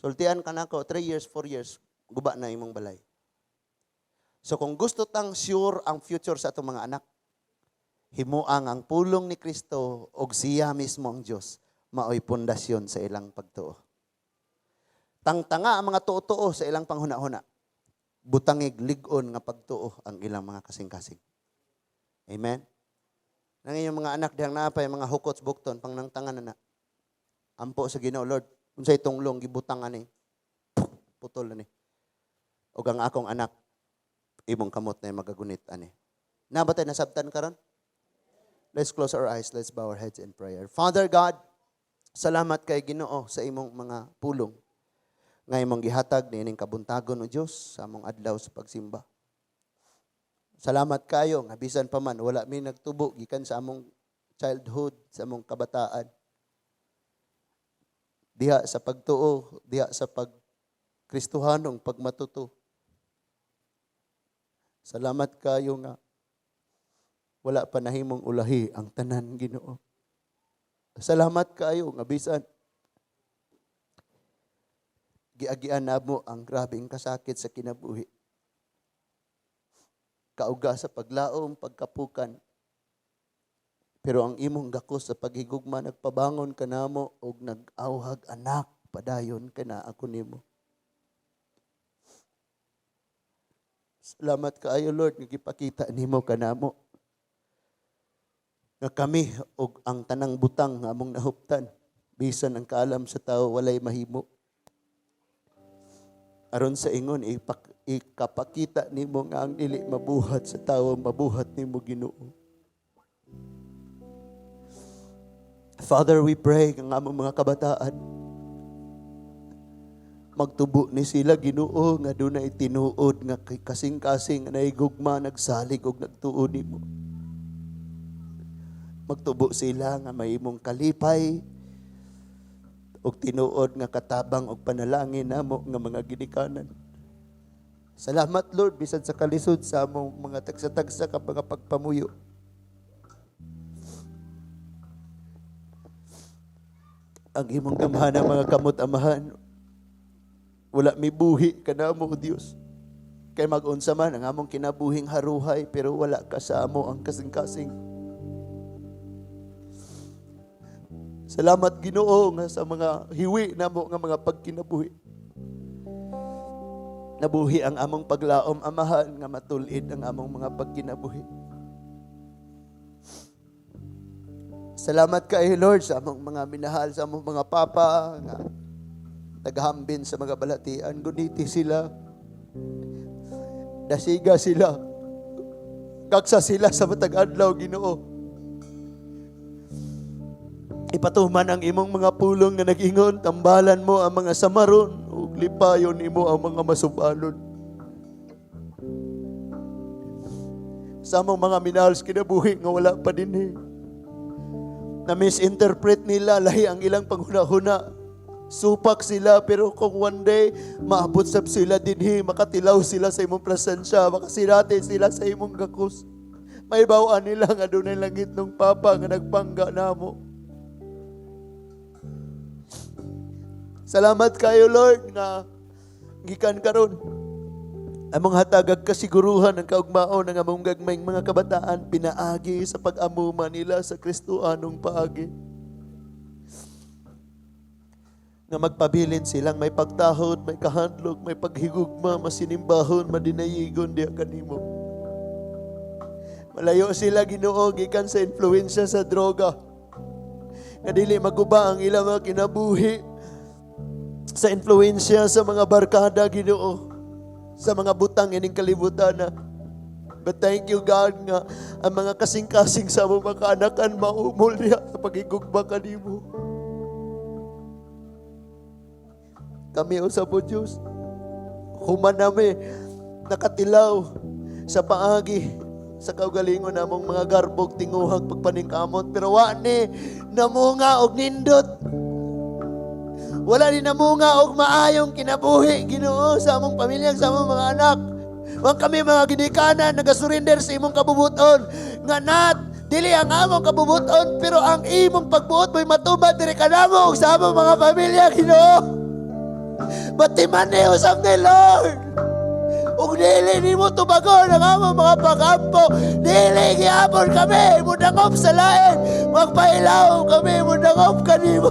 Sultian ka nako, 3 years, 4 years, guba na imong balay. So kung gusto tang sure ang future sa atong mga anak, himuang ang pulong ni Kristo og siya mismo ang Dios maoy pundasyon sa ilang pagtuo. Tangtanga ang mga tuo-tuo sa ilang panghuna-huna. Butangig lig-on nga pagtuo ang ilang mga kasing-kasing. Amen? Nang inyong mga anak dihang naapay mga hukots bukton pang nangtangan na na. Ampo sa Ginoo, Lord, unsay tunglong gibutang ani? Putol ani. Og ang akong anak imong kamot na magagunit ani. Naa ba tay nasabtan karon? Let's close our eyes, let's bow our heads in prayer. Father God, salamat kay Ginoo sa imong mga pulong nga imong gihatag niining kabuntagon, o Dios, sa among adlaw sa pagsimba. Salamat kayo nga bisan pa man wala mi nagtubo gikan sa among childhood, sa among kabataan. Diha sa pagtuo, diha sa pag Kristohanong pagmatuto. Salamat kayo nga wala pa nahimong ulahi ang tanan, Ginoo. Salamat kayo nga bisan giagian namo ang grabeng kasakit sa kinabuhi. Kauga sa paglaom, pagkapukan. Pero ang imong gakos sa paghigugma nagpabangon kanamo og nag-awhag, "Anak, padayon kana ako nimo." Salamat kaayo, Lord, nga gipakita nimo kanamo nga kami og ang tanang butang nga among nahuptan, bisan ang kaalam sa tao, walay mahimo. Aron sa ingon ikapakita nimo nga ang dili mabuhat sa tao, mabuhat nimo, Ginoo. Father, we pray nga among mga kabataan magtubo ni sila, Ginoo, nga dunay tinuod nga kay kasing-kasing nga nahigugma, nagsalig og nagtuo nimo. Magtubo sila nga mahimong kalipay og tinuod nga katabang og panalangin namo nga mga ginikanan. Salamat, Lord, bisan sa kalisod sa among mga tagsa-tagsa ka mga pagpamuyo. Ang imong gamhana mga kamot, Amahan, wala mi buhi kanamo, O Dios. Kay mag-unsa man ang among kinabuhing haruhay, pero wala ka sa amo ang kasing-kasing. Salamat, Ginoo, nga sa mga hiwi namo nga mga pagkinabuhi, nabuhi ang among paglaom, Amahan, nga matulid ang among mga pagkinabuhi. Salamat kay Lord sa among mga minahal, sa among mga papa nga naghambin sa mga balatian. Guniti sila. Dasiga sila. Gagsa sila sa matag adlaw, Ginoo. Ipatuman ang imong mga pulong nga nag-ingon, tambalan mo ang mga samaron, ug lipayon nimo ang mga masubalon. Sa among mga minahal sa kinabuhi nga wala pa dinhi. Na misinterpret nila lahi ang ilang panghuna-huna. Supak sila, pero kung one day maabot sab sila dinhi, makatilaw sila sa imong presensya, makasinati sila sa imong gakos. Mahibaw-an nila nga dunay langitnong Papa nga nagpangga namo. Salamat kayo, Lord, nga gikan karon among hatagag kasiguruhan ng kaugmaon ng among gagmayng mga kabataan pinaagi sa pag-amuma nila sa Kristohanong paagi. Nga magpabilin silang may pagtahod, may kahandlok, may paghigugma, masinimbahon, madinayigon diha kanimo. Malayo sila, Ginoo, gikan sa influensya sa droga. Nga dili maguba ang ilang mga kinabuhi sa influensya sa mga barkada, Ginoo, sa mga butang ining kalibutan na. But thank you, God, nga ang mga kasing-kasing sa among mga kaanakan maumol niya sa pagigugma kanimo. Kami usab po, Diyos, human nami nakatilaw sa paagi sa kaugalingon namong mga garbog tinguhag pagpaningkamot, pero wa ni namunga og nindot. Wala ni namunga og maayong kinabuhi, Ginoo, sa among pamilya, sa among mga anak. Wang kami mga ginikanan nagasurrender sa imong kabubuton nga nat dili ang among kabubuton pero ang imong pagbuot mo'y matuman diri kanamo ug sa among mga pamilya, Ginoo. Batiman ni usab ni Lord. Ug dili nimo tubagon ang among mga pagampo. Dili gihapon kami mudangop sa lain. Magpahilaw kami mudangop kanimo.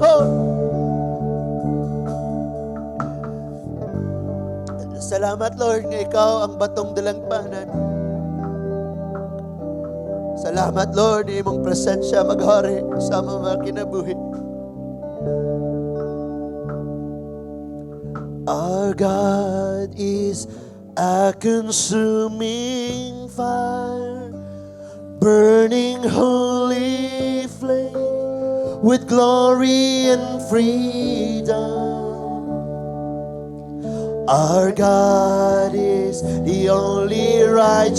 Salamat, Lord, nga ikaw ang batong dalangpanan. Salamat, Lord, imong presensya maghari sa among mga kinabuhi. Our God is a consuming fire, burning holy flame with glory and freedom. Our God is the only righteous